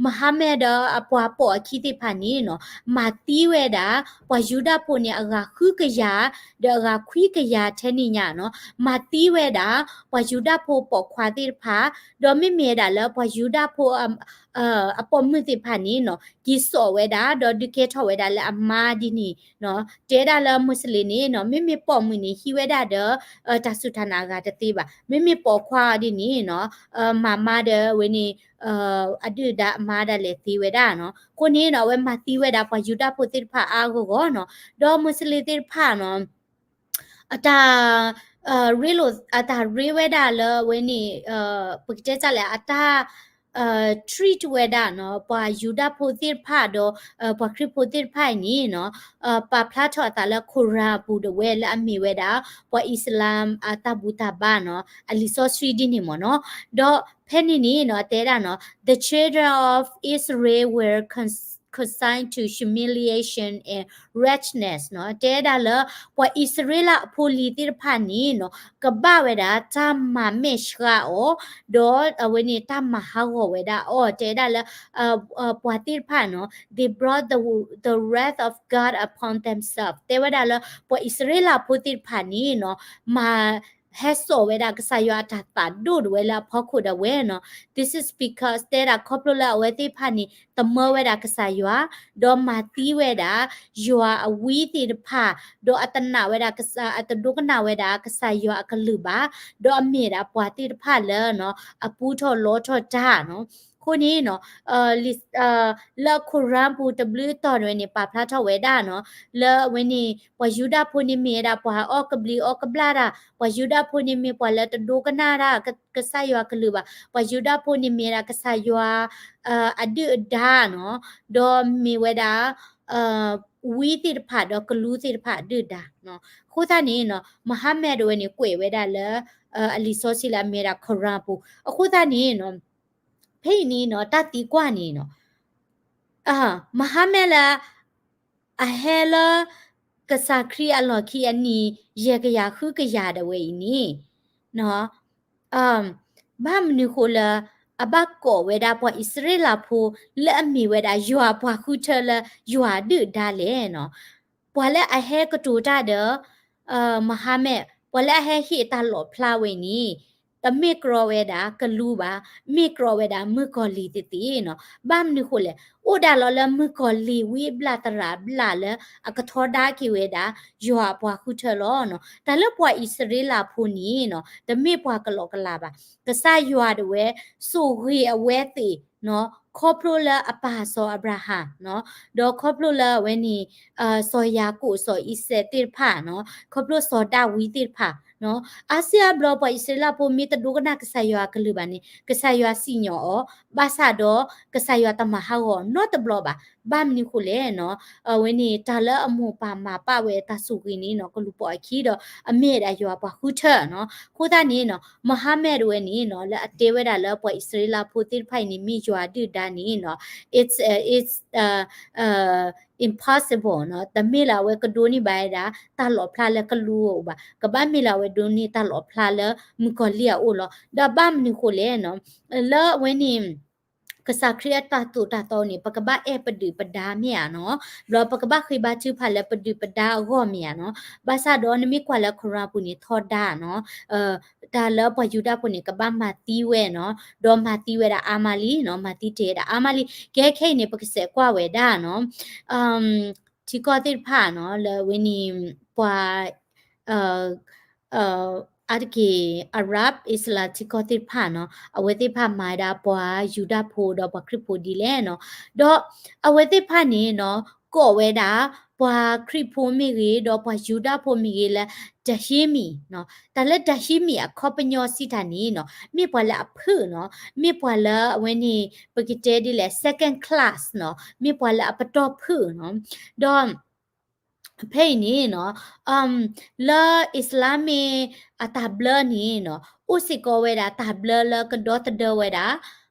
Muhammad ဒီးအပှၤပိာ်အခံသ့ၣ်တဖၣ်န့ၣ်နီၤ မၤသံဝဲဒၣ် ပှၤယူဒၤဖိန့ၣ် အဂၤဃုကယၤ ဒီးအဂၤခွံကယၤထဲန့ၣ်ညါနီၤ မၤသံဝဲဒၣ် ပှၤယူဒၤဖိပိာ်ခွါသ့ၣ်တဖၣ် ဒီးမ့မ့ၢ်ဝဲဒၣ်လၢပှၤယူဒၤဖိ အပိာ်မုၣ်သ့ၣ်တဖၣ်န့ၣ်နီၤ က့ၤစိာ်ဝဲဒၣ် ဒီးဒုးကဲထီၣ်ဝဲဒၣ်လၢအမါဒ်န့ၣ်နီၤ. တဲဒၣ်လၢ Muslim န့ၣ်နီၤ မ့မ့ၢ်ပိာ်မုၣ်န့ၣ် ဟံးဝဲဒၣ်ဒီး တၢ်စူၢ်တၢ်နာ်အဂၤတသ့ဘၣ်. မ့မ့ၢ်ပိာ်ခွါဒ်န့ၣ်နီၤ မၤမါဒီးဝဲန့ၣ် အဒုၣ်အဒါအမါဒၣ်လဲာ်သ့ဝဲဒၣ်နီၤ. အဃိန့ၣ်နီၤ အဝဲမၤသံဝဲဒၣ်ပှၤယူဒၤဖိသ့ၣ်တဖၣ်အါအါဂီၢ်ဂီၢ်နီၤ. ဒီး Muslim သ့ၣ်တဖၣ်နီၤ အတၢ် ရ့လိာ် အတၢ်ရ့ဝဲဒၣ်လၢအဝဲန့ၣ် ပကတဲတၢ်လဲၣ် အတၢ် treat ဝဲဒၣ်နီၤ ပှၤယူဒၤဖိသ့ၣ်တဖၣ်ဒီး ပှၤခရံာ်ဖိသ့ၣ်တဖၣ်အံၤန့ၣ်နီၤ ပာ်ဖျါထီၣ်အသးလၢ Quran အပူၤဒၣ်ဝဲလၢအမ့ၢ်ဝဲဒၣ် ပှၤအံၣ်စလၣ်အတၢ်ဘူၣ်တၢ်ဘါနီၤ အလံာ်စီဆှံဒ်န့ၣ်မ့ၢ်နီၤ. ဒီးဖဲန့ၣ်န့ၣ်နီၤ တဲဒၣ်နီၤ the children of Israel were cons consigned to humiliation and wretchedness နီၤ. တဲဒၣ်လၢ ပှၤအံၣ်စရ့လးအဖိလံၤသ့ၣ်တဖၣ်န့ၣ်နီၤ ကဘၣ်ဝဲဒၣ်တၢ်မၤမဲာ်ဆှးအီၤ ဒီးအဝဲန့ၣ်တၢ်မၤဟးဂီၤဝဲဒၣ်အီၤ တဲဒၣ်လၢ ပှၤသ့ၣ်တဖၣ်နီၤ they brought the, the wrath of God upon themselves တဲဝဲဒၣ်လၢ ပှၤအံၣ်စရ့လးဖိသ့ၣ်တဖၣ်န့ၣ်နီၤ မၤ ဟဲစိာ်ဝဲဒၣ်ကစၢ်ယွၤအတၢ်သးဒိၣ်ဒၣ်ဝဲလၢအဖီခိၣ်ဒၣ်ဝဲနီၤ. This is because တဲဒၣ်ခီဖျိလၢအဝဲသ့ၣ်တဖၣ်န့ၣ် တမၢဝဲဒၣ်ကစၢ်ယွၤ ဒီးမၤသံဝဲဒၣ် ယွၤအဝံသ့ၣ်တဖၣ် ဒီးအတနာ်ဝဲဒၣ် အတဒိကနၣ်ဝဲဒၣ်ကစၢ်ယွၤအကလုၢ်ဘၣ် ဒီးအမ့ၢ်ဒၣ်ပှၤသ့ၣ်တဖၣ်လၢနီၤ အပူထီၣ်လီထီၣ်တၢ်နီၤ. အဃိန့ၣ်နီၤ လၢ Quran ပူၤတဘျုးတီၢ်ဝဲန့ၣ် ပာ်ဖျါထီၣ်ဝဲဒၣ်နီၤ လၢအဝဲန့ၣ် ပှၤယူဒၤဖိန့ၣ်မ့ၢ်ဝဲဒၣ်ပှၤအီၣ်ကဘျံးအီၣ်ကဘျၣ်တၢ်, ပှၤယူဒၤဖိန့ၣ်မ့ၢ်ပှၤလၢတဒိကနၣ်တၢ် ကစၢ်ယွၤကလုၢ်ဘၣ်, ပှၤယူဒၤဖိန့ၣ်မ့ၢ်ဝဲဒၣ်ကစၢ်ယွၤ အဒုၣ်အဒါနီၤ, ဒီးမ့ၢ်ဝဲဒၣ် ဝံသ့ၣ်တဖၣ်ဒီးကလူသ့ၣ်တဖၣ်အဒုၣ်ဒါနီၤ. အဃိသတးန့ၣ်နီၤ Muhammad တဝဲန့ၣ် ကွဲးဝဲဒၣ်လၢ အလံာ်စီဆှံလၢအမ့ၢ်ဝဲဒၣ် Quran ပူၤ. အဃိသတးန့ၣ်နီၤ ဖဲအံၤန့ၣ်နီၤ တၢ်သံကွၢ်န့ၣ်နီၤ Muhammad လၢ အဟဲလၢ ကစၢ်ခရံာ်အလီၢ်ခံအနံၣ် ယဲၢ်ကယၤဃုကယၤဒၣ်ဝဲအံၤန့ၣ် ဘၣ်မနုၤဃိလၢ အဘၣ်ကိးဝဲဒၣ်ပှၤအံၣ်စရ့လးဖိ လၢအမ့ၢ်ဝဲဒၣ်ယွၤအပှၤဃုထၢလၢယွၤအဒုၣ်အဒါလဲၣ်နီၤ. ပှၤလၢအဟဲကတိၤတၢ်ဒီး Muhammad ပှၤလၢအဟဲဟ့ၣ်တၢ်လီၣ်ဖျါဝဲန့ၣ် တမ့ၢ်ကြီဝဲဒၣ်ကလူဘၣ်, မ့ၢ်ကြီဝဲဒၣ်မုၣ်ကီၤလံၢ်သ့ၣ်သ့ၣ်နီၤ. ဘၣ်မနုၤဃိလဲၣ်, အိၣ်ဒၣ်လီၤလၢမုၣ်ကီၤလံၢ်ဝံအဘျၣ်သရၣ်အဘျၣ်လၢအကထီဒါက့ၤဝဲဒၣ် ယွၤအပှၤဃုထၢလီၤနီၤ. တၢ်လၢပှၤအံၣ်စရ့လးဖိန့ၣ်နီၤ တမ့ၢ်ပှၤကလီကလီဘၣ်. ကစၢ်ယွၤဒၣ်ဝဲ စိာ်ဂ့ၤအဝဲသ့ၣ် ခီဖျိလၢအပၢ်စီၤအၤဘြၤဟၣ်နီၤ, ဒီးခီဖျိလၢအဝဲန့ၣ် စီၤယၤကိာ် စီၤအံၤစဲးသ့ၣ်တဖၣ်နီၤ, ခီဖျိစီၤဒၤဝံးသ့ၣ်တဖၣ်နီၤ, အါစုအါဘျီပှၤအံၣ်စရ့လးဖိမ့ၢ်တဒိကနၣ်ကစၢ်ယွၤအကလုၢ်ဘၣ်န့ၣ် ကစၢ်ယွၤစံၣ်ညီၣ်အီၤ, ဘၣ်ဆၣ်ဒီးကစၢ်ယွၤတမၤဟးဂီၤနီတဘျီဘၣ်. ဘၣ်မနုၤဃိလဲၣ်နီၤ, အဝဲန့ၣ် တၢ်လၢအမိၢ်ပၢ်မၤပာ်ဝဲတၢ်ဆိၣ်ဂ့ၤန့ၣ်နီၤ ကလူၤပိာ်အခံဒီး အမ့ၢ်ဝဲဒၣ်ယွၤပှၤဃုထၢနီၤ. အဃိသတးန့ၣ်နီၤ Muhammad ဝဲန့ၣ်နီၤ လၢအတဲဝဲဒၣ်လၢပှၤအံၣ်စရ့လးဖိသ့ၣ်တဖၣ်အံၤန့ၣ် မ့ၢ်ယွၤဒုၣ်ဒါန့ၣ်နီၤ it's uh, it's uh, uh, impossible နီၤ, တမ့ၢ်လၢအဝဲကဒိးန့ၢ်ဘၣ်ဝဲဒၣ် တၢ်လီၣ်ဖျါလၢကလူအအိၣ်ဘၣ်, ကဘၣ်မ့ၢ်လၢအဝဲဒိးန့ၢ်တၢ်လီၣ်ဖျါလၢမုၣ်ကီၤလံၢ်အအိၣ်လီၤ. ဒီးဘၣ်မနုၤဃိလဲၣ်နီၤ, လၢအဝဲန့ၣ် ကစၢ်ခရံာ်အတၢ်သိၣ်တၢ်သီန့ၣ် ပကဘၣ်အဲၣ်ပဒုၣ်ပဒါမ့ၢ်ဧါနီၤ, ဘျီပကဘၣ်ဃ့ဘါထုကဖၣ်လၢပဒုၣ်ပဒါအဂီၢ်မ့ၢ်ဧါနီၤ. ဘၣ်ဆၣ်ဒီးနမ့ၢ်ကွၢ်လၢ Quran ပူၤန့ၣ် ထီဒါနီၤ, တၢ်လၢပှၤယူဒၤဖိန့ၣ် ကဘၣ်မၤသံဝဲနီၤ, ဒီးမၤသံဝဲဒၣ်အါမးလံနီၤ, မၤသံတ့ၢ်ဝဲဒၣ်အါမးလံ. ကဲခဲအံၤန့ၣ် ပကစဲးကွၢ်ဝဲဒၣ်နီၤ ထံကီၢ်သ့ၣ်တဖၣ်နီၤ, လၢအဝဲန့ၣ် ပှၤ အါတက့ၢ် Arab Islam ထံကီၢ်သ့ၣ်တဖၣ်နီၤ, အဝဲသ့ၣ်တဖၣ်မၤဝဲဒၣ်ပှၤယူဒၤဖိဒီးပှၤခရံာ်ဖိဒ်လဲၣ်နီၤ. ဒီးအဝဲသ့ၣ်တဖၣ်န့ၣ်နီၤ ကိးဝဲဒၣ် ပှၤခရံာ်ဖိမ့ၢ်ဂ့ၤ ဒီးပှၤယူဒၤဖိမ့ၢ်ဂ့ၤလၢ Dahimi နီၤ. တၢ်လၢ Dahimi အခီပညီစံးတၢ်န့ၣ်နီၤ, မ့ၢ်ပှၤလၢအဖုၣ်နီၤ, မ့ၢ်ပှၤလၢအဝဲန့ၣ် ပကတဲဒ်လဲၣ် second class နီၤ, မ့ၢ်ပှၤလၢအပတီၢ်ဖုၣ်နီၤ. ဒီး ဖဲအံၤန့ၣ်နီၤ, လၢ Islamic အတၢ်ဘျၢန့ၣ်နီၤ, အိၣ်စ့ၢ်ကီးဝဲဒၣ်တၢ်ဘျၢလၢကဒီသဒၢဝဲဒၣ်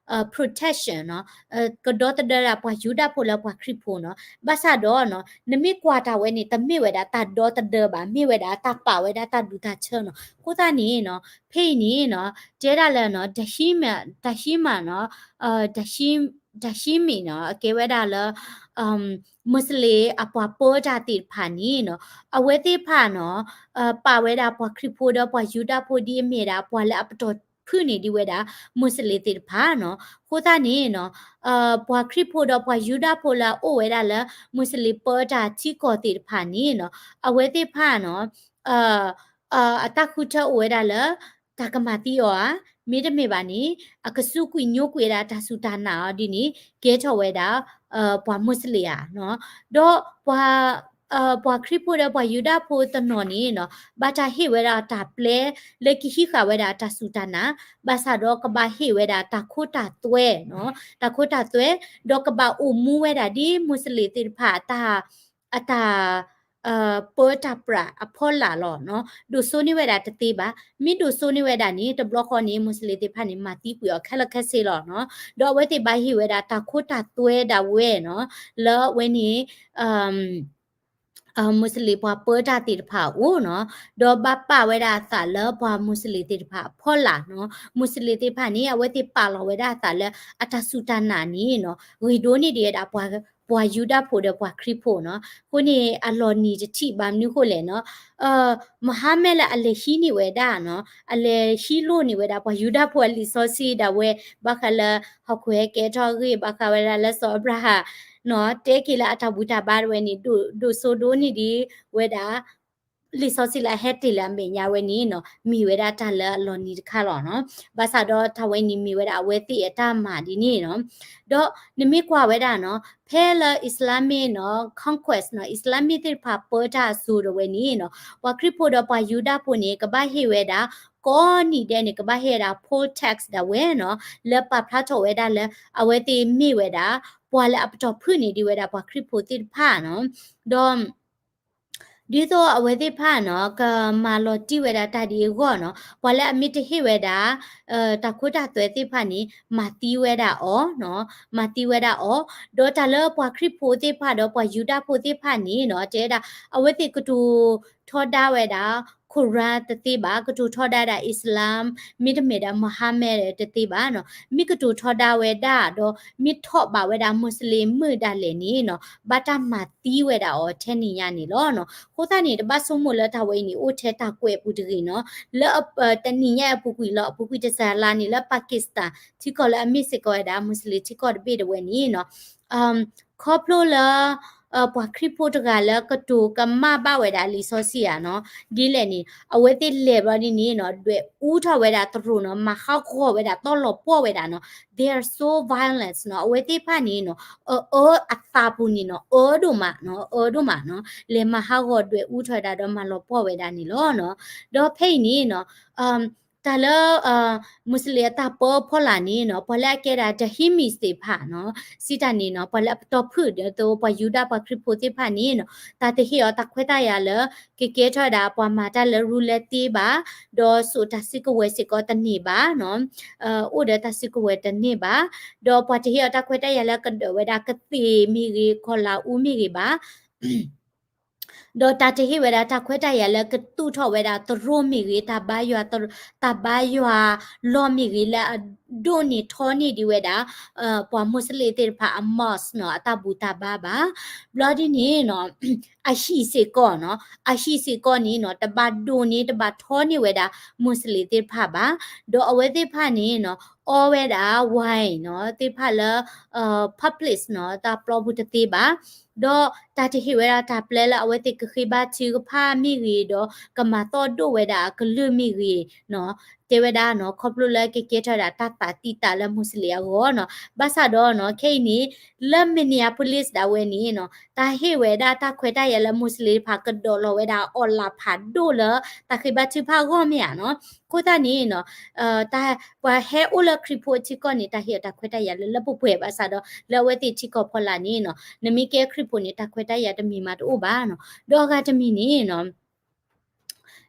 protection နီၤ, ကဒီသဒၢဒၣ်ပှၤယူဒၤဖိလၢပှၤခရံာ်ဖိနီၤ. ဘၣ်ဆၣ်ဒီးနီၤ, နမ့ၢ်ကွၢ်တၢ်ဝဲန့ၣ် တမ့ၢ်ဝဲဒၣ်တၢ်ဒီသဒၢဘၣ်, မ့ၢ်ဝဲဒၣ်တၢ်ပာ်ဝဲဒၣ်တၢ်ဒူတၢ်ဆၢနီၤ. အဃိသတးန့ၣ်နီၤ, ဖဲအံၤန့ၣ်နီၤ, တဲဒၣ်လၢနီၤ, Dahima, Dahima နီၤ, Dahimi နီၤ, အကဲဝဲဒၣ်လၢ Muslim အပှၤပၢတၢ်သ့ၣ်တဖၣ်န့ၣ်နီၤ, အဝဲသ့ၣ်တဖၣ်နီၤ, ပာ်ဝဲဒၣ်ပှၤခရံာ်ဖိဒီးပှၤယူဒၤဖိဒ်အမ့ၢ်ဒၣ် ပှၤလၢအပတီၢ်ဖုၣ်န့ၢ်ဒံးဝဲဒၣ် Muslim သ့ၣ်တဖၣ်နီၤ. အဃိသတးန့ၣ်နီၤ, ပှၤခရံာ်ဖိဒီးပှၤယူဒၤဖိလၢအအိၣ်ဝဲဒၣ်လၢ Muslim ပၢတၢ်ထံကီၢ်သ့ၣ်တဖၣ်န့ၣ်နီၤ, အဝဲသ့ၣ်တဖၣ်နီၤ အတၢ်ဃုထၢအိၣ်ဝဲဒၣ်လၢ တၢ်ကမၤသံအီၤဧါ, မ့တမ့ၢ်ဘၣ်န့ၣ် အကစူးကွံာ်ညိကွံာ်ဝဲဒၣ်တၢ်စူၢ်တၢ်နာ်အီၤဒ်န့ၣ် ကဲထီၣ်ဝဲဒၣ် ပှၤ Muslim ဧါနီၤ. ဒီးပှၤ ပှၤခရံာ်ဖိဒီးပှၤယူဒၤဖိတနီၤန့ၣ်နီၤ, ဘၣ်တၢ်ဟ့ၣ်ဝဲဒၣ်တၢ်ပျဲလၢကဟံးဃာ်ဝဲဒၣ်တၢ်စူၢ်တၢ်နာ်, ဘၣ်ဆၣ်ဒီးကဘၣ်ဟ့ၣ်ဝဲဒၣ်တၢ်ခိတၢ်သွဲနီၤ, တၢ်ခိတၢ်သွဲ, ဒီးကဘၣ်အိၣ်မူဝဲဒၣ်ဒ် Muslim သ့ၣ်တဖၣ်အတၢ် အတၢ် ပၢတၢ်ပြးအဖီလာ်လီၤနီၤ. ဒိၣ်စိန့ၢ်ဝဲဒၣ်တသ့ဘၣ်. မ့ၢ်ဒိၣ်စိန့ၢ်ဝဲဒၣ်န့ၣ် တဘျီဃီန့ၣ် Muslim သ့ၣ်တဖၣ်န့ၣ် မၤသံကွံာ်အီၤခဲလၢာ်ခဲဆ့လီၤနီၤ. ဒီးအဝဲသ့ၣ်ဘၣ်ဟ့ၣ်ဝဲဒၣ်တၢ်ခိတၢ်သွဲဒၣ်ဝဲနီၤ, လၢအဝဲန့ၣ် Muslim ပှၤပၢတၢ်သ့ၣ်တဖၣ်အအိၣ်နီၤ, ဒီးဘၣ်ပာ်ဝဲဒၣ်အသးလၢပှၤ Muslim သ့ၣ်တဖၣ်အဖီလာ်နီၤ. Muslim သ့ၣ်တဖၣ်န့ၣ် အဝဲသ့ၣ်ပာ်လီၤဝဲဒၣ်အသးလၢအတၢ်စူၢ်တၢ်နာ်န့ၣ်နီၤ, ဂ့ၤဒိၣ်န့ၢ်ဒံးဝဲဒၣ် ပှၤယူဒၤဖိဒီးပှၤခရံာ်ဖိနီၤ. အဃိန့ၣ် အလီၤနံၤတထံၣ်ဘၣ်မနုၤဃိလဲၣ်နီၤ, Muhammad လၢအလဲၤဟံးန့ၢ်ဝဲဒၣ်နီၤ, အလဲၤဟံးလိၢ်န့ၢ်ဝဲဒၣ် ပှၤယူဒၤဖိအလံာ်စီဆှံဒၣ်ဝဲ, ဘၣ်ဃးလၢ ဟီၣ်ခိၣ်ဟဲကဲထီၣ်အဂ့ၢ်, ဘၣ်ဃးဝဲဒၣ်လၢစီၤအၤဘြၤဟၣ် နီၤ, တဲက့ၤလၢအတၢ်ဘူၣ်တၢ်ဘါတဝဲန့ၣ် ဒိၣ်စိဒိၣ်န့ၢ်ဒံးဝဲဒၣ် လံာ်စီဆှံလၢအဟဲတ့ၢ်လၢအမဲာ်ညါဝဲန့ၣ်နီၤ, မ့ၢ်ဝဲဒၣ်တၢ်လၢအလီၤနံၤတခါလီၤနီၤ. ဘၣ်ဆၣ်ဒီးတၢ်ဝဲန့ၣ် မ့ၢ်ဝဲဒၣ်အဝဲသ့ၣ်အတၢ်မၤဒ်န့ၣ်နီၤ. ဒီးနမ့ၢ်ကွၢ်ဝဲဒၣ်နီၤ, ဖဲလၢ Islamic နီၤ, conquest နီၤ, Islamic သ့ၣ်တဖၣ်ပၢတၢ်အစိၤတဝဲန့ၣ်နီၤ, ပှၤခရံာ်ဖိဒီးပှၤယူဒၤဖိန့ၣ် ကဘၣ်ဟ့ၣ်ဝဲဒၣ် ကိးနံၣ်ဒဲးန့ၣ် ကဘၣ်ဟ့ၣ်ဝဲဒၣ် poll tax ဒၣ်ဝဲနီၤ, လၢပာ်ဖျါထီၣ်ဝဲဒၣ်လၢ အဝဲသ့ၣ်မ့ၢ်ဝဲဒၣ် ပှၤလၢအပတီၢ်ဖုၣ်န့ၢ်ဒံးဝဲဒၣ်ပှၤခရံာ်ဖိသ့ၣ်တဖၣ်နီၤ. ဒီး ဒ်သိးအဝဲသ့ၣ်တဖၣ်နီၤ ကမၤလီၤတံၢ်ဝဲဒၣ်တၢ်ဒ်အဂီၢ်နီၤ, ပှၤလၢအမ့ၢ်တဟ့ၣ်ဝဲဒၣ် တၢ်ခိတၢ်သွဲသ့ၣ်တဖၣ်န့ၣ် မၤသံဝဲဒၣ်အီၤနီၤ, မၤသံဝဲဒၣ်အီၤ. ဒီးတၢ်လၢပှၤခရံာ်ဖိသ့ၣ်တဖၣ်ဒီးပှၤယူဒၤဖိသ့ၣ်တဖၣ်န့ၣ်နီၤ, တဲဝဲဒၣ် အဝဲသ့ၣ်ကတိၤထီဒါဝဲဒၣ် Quran တသ့ဘၣ်, ကတိၤထီဒါဝဲဒၣ် Islam မ့တမ့ၢ်ဒၣ် Muhammad တသ့ဘၣ်နီၤ. မ့ၢ်ကတိၤထီဒါဝဲဒၣ်ဒီး မ့ၢ်ထိးဘၣ်ဝဲဒၣ် Muslim မုၣ်ဒၣ်လဲာ်န့ၣ်နီၤ, ဘၣ်တၢ်မၤသံဝဲဒၣ်အီၤထဲနံၤညါန့ၣ်လီၤနီၤ. အဃိသတးန့ၣ် တဘၣ်ဆိကမိၣ်လၢတၢ်ဝဲအံၤန့ၣ် အိၣ်ထဲတၢ်ကွဲးအပူၤတဂ့ၤနီၤ, လၢတနံၤညါအပူၤကွံာ်လီၤ, အပူၤကွံာ်တစှၤလါန့ၣ် လၢ Pakistan ထံကီၢ်လၢအမ့ၢ်စ့ၢ်ကီးဝဲဒၣ် Muslim ထံကီၢ်တဘ့ၣ်တဝဲန့ၣ်နီၤ, ခီဖျိလၢ ပှၤခရံာ်ဖိတဂၤလၢကတိၤကမၣ်ဘၣ်ဝဲဒၣ်လံာ်စီဆှံဧါနီၤ, ဒ်လဲၣ်န့ၣ် အဝဲသ့ၣ်လဲၤဘျီဒ်န့ၣ်နီၤ ဒွဲၣ်အူထီၣ်ဝဲဒၣ်သရိာ်နီၤ, မၤဟးဂီၤဝဲဒၣ် တီလီၤပှီၢ်ဝဲဒၣ်နီၤ, they are so violent နီၤ, အဝဲသ့ၣ်တဖၣ်န့ၣ်နီၤ အအၢအသးပူၤန့ၣ်နီၤ အၢဒိၣ်မးနီၤ, အၢဒိၣ်မးနီၤ, လဲၤမၤဟးဂီၤဒွဲၣ်အူထီၣ်ဝဲဒၣ်ဒီးမၤလီၤပှီၢ်ဝဲဒၣ်န့ၣ်လီၤနီၤ. ဒီးဖဲအံၤန့ၣ်နီၤ တၢ်လၢ Muslim အတၢ်ပၢအဖီလာ်န့ၣ်နီၤ ပှၤလၢအကဲဒၣ် Dahimis သ့ၣ်တဖၣ်နီၤ, စံးတၢ်န့ၣ်နီၤ ပှၤလၢအပတီၢ်ဖုၣ်ဒီး ပှၤယူဒၤပှၤခရံာ်ဖိသ့ၣ်တဖၣ်န့ၣ်နီၤ တၢ်တဟ့ၣ်အီၤတၢ်ခွဲးတၢ်ယာ်လၢ ကကဲထီၣ်ဝဲဒၣ်ပှၤမၤတၢ်လၢရူလၢသ့ဘၣ်, ဒီးစိာ်တၢ်စုကဝဲၤစ့ၢ်ကီးတန့ၢ်ဘၣ်နီၤ, အိၣ်ဒီးတၢ်စုကဝဲၤတန့ၢ်ဘၣ်, ဒီးပှၤတဟ့ၣ်အီၤတၢ်ခွဲးတၢ်ယာ်လၢကဒၢးဝဲဒၣ်ကသ့ၣ်မ့ၢ်ဂ့ၤ ကီၤလၤအူမ့ၢ်ဂ့ၤဘၣ် ဒီး ဒီးတၢ်တဟ့ၣ်ဝဲဒၣ်တၢ်ခွဲးတၢ်ယာ်လၢကသူၣ်ထီၣ်ဝဲဒၣ်သရိာ်မ့ၢ်ဂ့ၤ, တၢ်ဘါယွၤ, တၢ်ဘါယွၤလီၢ်မ့ၢ်ဂ့ၤ လၢအဒိၣ်န့ၢ်ထီန့ၢ်ဒံးဝဲဒၣ် ပှၤမူစလ့ၣ်သ့ၣ်တဖၣ်အ mosque နီၤ အတၢ်ဘူၣ်တၢ်ဘါဘၣ်. ဘျီဒ်န့ၣ်နီၤ အဟံၣ်စ့ၢ်ကီးနီၤ, အဟံၣ်စ့ၢ်ကီးန့ၣ်နီၤ တဘၣ်ဒိၣ်န့ၢ် တဘၣ်ထီန့ၢ်ဝဲဒၣ် မူစလ့ၣ်သ့ၣ်တဖၣ်ဘၣ်. ဒီးအဝဲသ့ၣ်တဖၣ်န့ၣ်နီၤ အီဝဲဒၣ် wine နီၤ သ့ၣ်တဖၣ်လၢ public နီၤ တၢ်ပျီပူၤတသ့ဘၣ်. ဒီးတၢ်တဟ့ၣ်ဝဲဒၣ်တၢ်ပျဲလၢအဝဲသ့ၣ်ကဃ့ဘါထုကဖၣ်မ့ၢ်ဂ့ၤ ဒီးကမၤသီၣ်ဒိၣ်ဝဲဒၣ်အကလုၢ်မ့ၢ်ဂ့ၤနီၤ တဲဝဲဒၣ်နီၤ ခီဖျိလၢကကဲထီၣ်ဒၣ်တၢ်သးတံာ်တာ်လၢမူစလ့ၣ်အဂီၢ်နီၤ. ဘၣ်ဆၣ်ဒီးနီၤ ခဲအံၤန့ၣ် လၢ Minneapolis ဒၣ်ဝဲန့ၣ်နီၤ တၢ်ဟ့ၣ်ဝဲဒၣ်တၢ်ခွဲးတၢ်ယာ်လၢမူစလ့ၣ်တဖၣ်ကဒီးလီၤဝဲဒၣ်အီၣ်လၣ်ဖးဒိၣ်လၢ တၢ်ဃ့ဘါထုကဖၣ်အဂီၢ်မ့ၢ်ဧါနီၤ. အဃိသတးန့ၣ်နီၤ တၢ် ပှၤဟဲအိၣ်လၢခရံာ်ဖိအထံကီၢ်န့ၣ် တၢ်ဟ့ၣ်အီၤတၢ်ခွဲးတၢ်ယာ်လၢလၢပှဲၤပှဲၤဘၣ်ဆၣ်ဒီး လၢအဝဲသ့ၣ်ထံကီၢ်ဖီလာ်န့ၣ်နီၤ နမ့ၢ်ကဲခရံာ်ဖိန့ၣ် တၢ်ခွဲးတၢ်ယာ်တမံၤမးတအိၣ်ဘၣ်နီၤ. ဒီးအဂၤတမံၤန့ၣ်နီၤ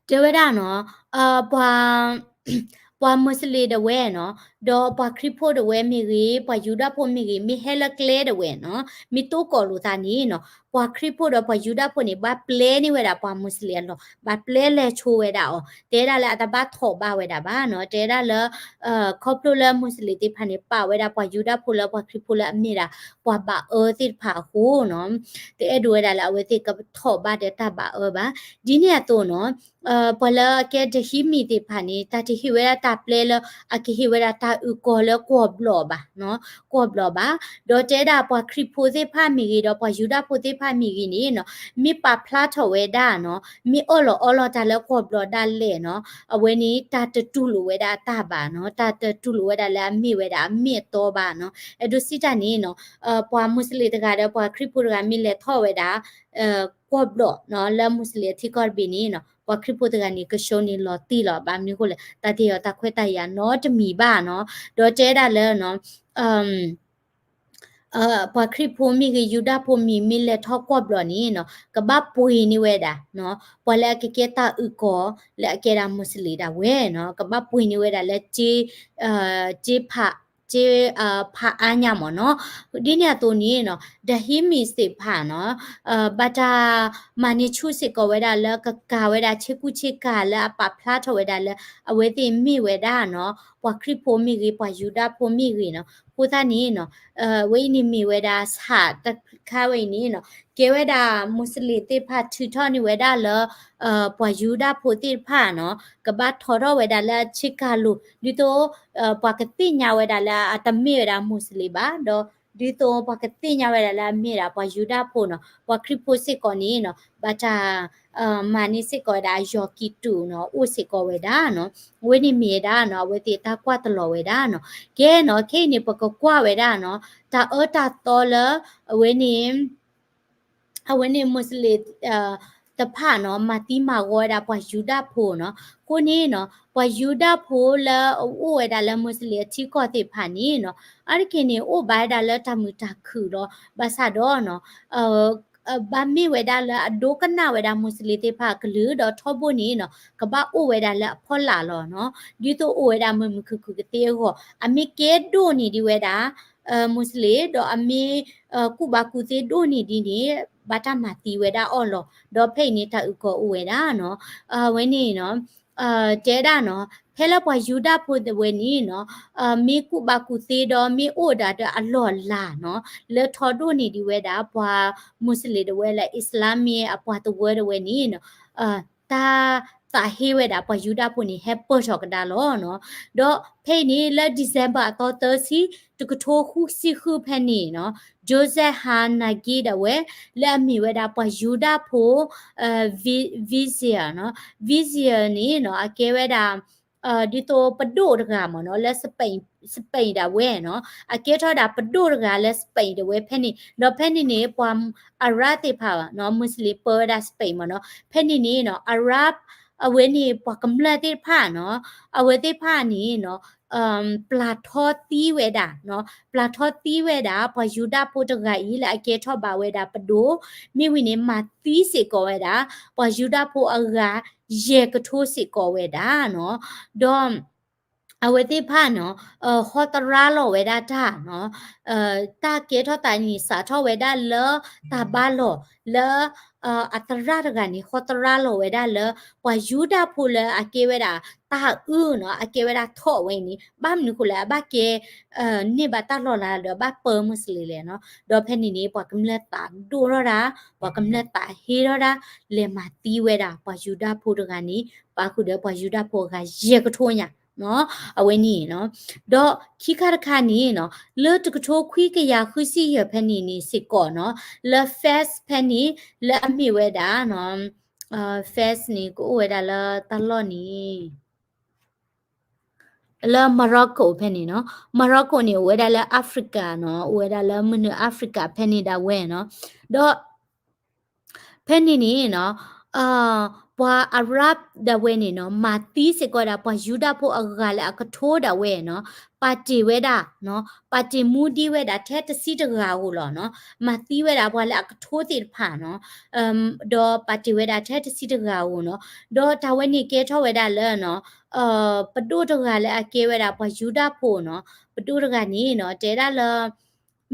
တဲဝဲဒၣ်နီၤ ပှၤ ပှၤမူစလ့ၣ်ဒၣ်ဝဲနီၤ ဒီးပှၤခရံာ်ဖိဒၣ်ဝဲမ့ၢ်ဂ့ၤ ပှၤယူဒၤဖိမ့ၢ်ဂ့ၤ မ့ၢ်ဟဲလၢကျဲဒၣ်ဝဲနီၤ မ့ၢ်တိၢ်ကီၢ်လိာ်သးန့ၣ်နီၤ ပှၤခရံာ်ဖိဒီးပှၤယူဒၤဖိန့ၣ် ဘၣ်ပျဲန့ၢ်ဝဲဒၣ်ပှၤမူစလ့ၣ်အလီၢ် ဘၣ်ပျဲလဲၤဆိဝဲဒၣ်အီၤ တဲဒၣ်လၢအတဘၣ်ထိးဘၣ်ဝဲဒၣ်ဘၣ်နီၤ တဲဒၣ်လၢ ခီဖျိလၢမူစလ့ၣ်သ့ၣ်တဖၣ်န့ၣ် ပာ်ဝဲဒၣ်ပှၤယူဒၤဖိလၢပှၤခရံာ်ဖိလၢအမ့ၢ်ဒၣ် ပှၤဘၣ်အၢသ့ၣ်တဖၣ်အဃိနီၤ တအဲၣ်ဒိးဝဲဒၣ်လၢအဝဲသ့ၣ်ကထိးဘၣ်ဒီးတၢ်ဘၣ်အၢဘၣ်. ဒ်န့ၣ်အသိးနီၤ ပှၤလၢအကဲဒဟံးမံၤသ့ၣ်တဖၣ်န့ၣ် တၢ်တဟ့ၣ်ဝဲဒၣ်တၢ်ပျဲလၢအကဟ့ၣ်ဝဲဒၣ်တၢ်အုၣ်ကီၤလၢကွီၢ်ဘျီၣ်ဘၣ်နီၤ ကွီၢ်ဘျီၣ်ဘၣ်. ဒီးတဲဒၣ်ပှၤခရံာ်ဖိသ့ၣ်တဖၣ်မ့ၢ်ဂ့ၤ ဒီးပှၤယူဒၤဖိသ့ၣ်တဖၣ်မ့ၢ်ဂ့ၤန့ၣ်နီၤ မ့ၢ်ပာ်ဖျါထီၣ်ဝဲဒၣ်နီၤ မ့ၢ်အၢၣ်လီၤအီလီၤတၢ်လၢကွီၢ်ဘျီၣ်ဒၣ်လဲာ်နီၤ အဝဲန့ၣ်တၢ်တတူၢ်လိာ်ဝဲဒၣ်အတၢ်ဘၣ်နီၤ တၢ်တတူၢ်လိာ်ဝဲဒၣ်လၢအမ့ၢ်ဝဲဒၣ်အမ့ၢ်အတီဘၣ်နီၤ. အဲၣ်ဒိးစံးတၢ်န့ၣ်နီၤ ပှၤမူစလ့ၣ်တဂၤဒီးပှၤခရံာ်ဖိတဂၤမ့ၢ်လဲၤထီၣ်ဝဲဒၣ် ကွီၢ်ဘျီၣ်နီၤ လၢမူစလ့ၣ်အထံကီၢ်တဘ့ၣ်န့ၣ်နီၤ ပှၤခရံာ်ဖိတဂၤန့ၣ် ကၠိန့ၣ်လီၤတံၢ်လီၤ ဘၣ်မနုၤအဃိလဲၣ် တၢ်တဟ့ၣ်အီၤတၢ်ခွဲးတၢ်ယာ်နီတမံၤဘၣ်နီၤ ဒီးတဲဒၣ်လၢနီၤ ပှၤခရံာ်ဖိမ့ၢ်ဂ့ၤ ယူဒၤဖိမ့ၢ်ဂ့ၤ မ့ၢ်လဲၤထီၣ်ကွီၢ်ဘျီၣ်န့ၣ်နီၤ ကဘၣ်ပှ့ၤန့ၢ်ဝဲဒၣ်နီၤ ပှၤလၢအကကဲတၢ်အုၣ်ကီၤ လၢအကဲဒၣ်မူစလ့ၣ်ဒၣ်ဝဲနီၤ ကဘၣ်ပှ့ၤန့ၢ်ဝဲဒၣ်လၢ က့ဖး က့ဖးအါညါမ့ၢ်နီၤ. ဒ်န့ၣ်အသိးန့ၣ်နီၤ ဒဟံးမံၤသ့ၣ်တဖၣ်နီၤ ဘၣ်တၢ်မၤန့ၢ်ဆူၣ်စ့ၢ်ကီးဝဲဒၣ်လၢကကၤဝဲဒၣ်ဆ့ကူဆ့ကၤလၢအပာ်ဖျါထီၣ်ဝဲဒၣ်လၢ အဝဲသ့ၣ်မ့ၢ်ဝဲဒၣ်နီၤ ပှၤခရံာ်ဖိမ့ၢ်ဂ့ၤ ပှၤယူဒၤဖိမ့ၢ်ဂ့ၤနီၤ အဃိသတးန့ၣ်နီၤ ဝဲအံၤန့ၣ်မ့ၢ်ဝဲဒၣ်ဆၣ်တခါဝဲအံၤန့ၣ်နီၤ ကဲဝဲဒၣ်မူစလ့ၣ်သ့ၣ်တဖၣ်ထုးထီၣ်န့ၢ်ဝဲဒၣ်လၢ ပှၤယူဒၤဖိသ့ၣ်တဖၣ်နီၤ ကဘၣ်ထီထီၣ်ဝဲဒၣ်လၢဆ့ကၤလိၤ ဒ်သိး ပှၤကသ့ၣ်ညါဝဲဒၣ်လၢအတမ့ၢ်ဝဲဒၣ်မူစလ့ၣ်ဘၣ် ဒီး ဒ်သိးပှၤကသ့ၣ်ညါဝဲဒၣ်လၢအမ့ၢ်ဒၣ်ပှၤယူဒၤဖိနီၤ ပှၤခရံာ်ဖိစ့ၢ်ကီးန့ၣ်နီၤ ဘၣ်တၢ် မၤန့ၢ်စ့ၢ်ကီးဝဲဒၣ်အယီၤကံၢ်တူာ်နီၤ အိၣ်စ့ၢ်ကီးဝဲဒၣ်နီၤ အဝဲန့ၣ်မ့ၢ်ဝဲဒၣ်နီၤ အဝဲသ့ၣ်တၢ်ကွၢ်တလီၤဝဲဒၣ်နီၤ ကဲနီၤ ခဲအံၤန့ၣ် ပကကွၢ်ဝဲဒၣ်နီၤ တၢ်အၢတၢ်သီလၢ အဝဲန့ၣ် အဝဲန့ၣ်မူစလ့ၣ် တဖၣ်နီၤ မၤသံမၤဂီၤဝဲဒၣ်ပှၤယူဒၤဖိနီၤ အဃိန့ၣ်နီၤ ပှၤယူဒၤဖိလၢအအိၣ်ဝဲဒၣ်လၢမူစလ့ၣ်အထံကီၢ်သ့ၣ်တဖၣ်န့ၣ်နီၤ အါတက့ၢ်န့ၣ် အိၣ်ဘၣ်ဝဲဒၣ်လၢတၢ်မုာ်တၢ်ခုၣ်လီၤ ဘၣ်ဆၣ်ဒီးနီၤ ဘၣ်မ့ၢ်ဝဲဒၣ်လၢအဒိကနၣ်ဝဲဒၣ်မူစလ့ၣ်သ့ၣ်တဖၣ်အကလုၢ်ဒီးထီဘိန့ၣ်နီၤ ကဘၣ်အိၣ်ဝဲဒၣ်လၢအဖီလာ်လီၤနီၤ ဒ်သိးအိၣ်ဝဲဒၣ်မုာ်မုာ်ခုၣ်ခုၣ်ကသ့အဂီၢ် အမ့ၢ်ကဲဒိၣ်န့ၢ်ဒံးဝဲဒၣ် မူစလ့ၣ် ဒီးအမ့ၢ် ကူၣ်ဘၣ်ကူၣ်သ့ဒိၣ်န့ၢ်ဒံးန့ၣ် ဘၣ်တၢ်မၤသံဝဲဒၣ်အီၤလီၤ ဒီးဖဲအံၤန့ၣ်တၢ်အုၣ်ကီၤအိၣ်ဝဲဒၣ်နီၤ အဝဲန့ၣ်နီၤ တဲဒၣ်နီၤ ဖဲလၢပှၤယူဒၤဖိတဝဲန့ၣ်နီၤ မ့ၢ်ကူၣ်ဘၣ်ကူၣ်သ့ဒီးမ့ၢ်အိၣ်ဒၣ်ဒီးအလီၢ်အလၤနီၤ လၢထီဒိၣ်န့ၢ်ဒံးဝဲဒၣ် ပှၤမူစလ့ၣ်တဝဲလၢ Islamic အပှၤသဝီတဝဲန့ၣ်နီၤ တၢ်သးဟ့ဝဲဒၣ်ပှၤယူဒၤဖိန့ၣ် ဟဲပၢၢ်ထီၣ်ကဒါလီၤနီၤ ဒီးဖဲအံၤန့ၣ် လၢ December အသီသၢဆံ တကထိဃုဆံဃုဖဲန့ၣ်နီၤ Joseph Hanagi ဒၣ်ဝဲ လၢအမ့ၢ်ဝဲဒၣ်ပှၤယူဒၤဖိ Vizier နီၤ Vizier န့ၣ်နီၤ အကဲဝဲဒၣ် ဒ်သိးပဒိၣ်တဂၤမ့ၢ်နီၤ လၢ Spain ဒၣ်ဝဲနီၤ အကဲထီၣ်ဒၣ်ပဒိၣ်တဂၤလၢ Spain ဒၣ်ဝဲဖဲန့ၣ် ဒီးဖဲန့ၣ်န့ၣ် ပှၤ Arab သ့ၣ်တဖၣ်နီၤ မူစလ့ၣ် ပၢဝဲဒၣ် Spain မ့ၢ်နီၤ ဖဲန့ၣ်န့ၣ်နီၤ Arab အဝဲန့ၣ်ပှၤကမျၢၢ်သ့ၣ်တဖၣ်နီၤ အဝဲသ့ၣ်တဖၣ်န့ၣ်နီၤ ပျၢ်ထီသံဝဲဒၣ်နီၤ ပျၢ်ထီသံဝဲဒၣ် ပှၤယူဒၤဖိတဂၤအံၤ လၢအကဲထီၣ်ဘၣ်ဝဲဒၣ်ပဒိၣ် မ့ၢ်ဝံၤန့ၣ် မၤသံစ့ၢ်ကီးဝဲဒၣ် ပှၤယူဒၤဖိအဂၤ ယဲၢ်ကထိစ့ၢ်ကီးဝဲဒၣ်နီၤ ဒီး အဝဲသ့ၣ်တဖၣ်နီၤ ဟီသရၣ်လီၤဝဲဒၣ်တၢ်နီၤ, တၢ်ကဲထီၣ်သးန့ၣ် စးထီၣ်ဝဲဒၣ်လၢတၢ်ဘါလီၤလၢ အသရၣ်တဂၤန့ၣ် ဟီသရၣ်လီၤဝဲဒၣ်လၢ ပှၤယူဒၤဖိလၢအကဲဝဲဒၣ်တၢ်အုၣ်နီၤ, အကဲဝဲဒၣ်ထိးဝဲန့ၣ် ဘၣ်မနုၤဃိလဲၣ် အဘၣ်ကဲ န့ၢ်ဘၣ်တၢ်လီၤလးဒီး ဘၣ်ပၢမူးစလ့ၣ်လဲၣ်နီၤ. ဒီးဖဲန့ၣ်န့ၣ် ပှၤကမျၢၢ်သးဒိၣ်ထီၣ်ဒၣ်, ပှၤကမျၢၢ်သးဟ့ထီၣ်ဒၣ်, လဲၤမၤသံဝဲဒၣ် ပှၤယူဒၤဖိတဂၤန့ၣ် ပာ်ဃုာ်ဒီးပှၤယူဒၤဖိအဂၤယဲၢ်ကထိညါ အဝဲန့ၣ်နီၤ. ဒီးခံခါတခါန့ၣ်နီၤ လၢတကထိခွံကယၤဃုဆံယဲၢ်ဖဲန့ၣ်န့ၣ်စ့ၢ်ကီးနီၤ, လၢ Fez ဖဲန့ၣ် လၢအမ့ၢ်ဝဲဒၣ်နီၤ, Fez န့ၣ် ကအိၣ်ဝဲဒၣ်လၢတၢ်လီၢ်န့ၣ် လၢ Morocco ဖဲန့ၣ်နီၤ, Morocco န့ၣ် အိၣ်ဝဲဒၣ်လၢ Africa နီၤ, အိၣ်ဝဲဒၣ်လၢမနုၤ Africa ဖဲန့ၣ်ဒၣ်ဝဲနီၤ. ဒီး ဖဲန့ၣ်န့ၣ်နီၤ ပှၤ Arab ဒၣ်ဝဲန့ၣ်နီၤ မၤသံစ့ၢ်ကီးဝဲဒၣ် ပှၤယူဒၤဖိအဂၤလၢအကထိဒၣ်ဝဲနီၤ, ပာ်တ့ၢ်ဝဲဒၣ်နီၤ, ပာ်တ့ၢ်မူဒံးဝဲဒၣ်ထဲတဆံတဂၤဧိၤလီၤနီၤ, မၤသံဝဲဒၣ်ပှၤလၢအကထိသ့ၣ်တဖၣ်နီၤ, ဒီးပာ်တ့ၢ်ဝဲဒၣ်ထဲတဆံတဂၤဧိၤနီၤ, ဒီးတၢ်ဝဲန့ၣ်ကဲထီၣ်ဝဲဒၣ်လၢနီၤ ပဒိၣ်တဂၤလၢအကဲဝဲဒၣ်ပှၤယူဒၤဖိနီၤ, ပဒိၣ်တဂၤန့ၣ်နီၤ တဲဒၣ်လၢ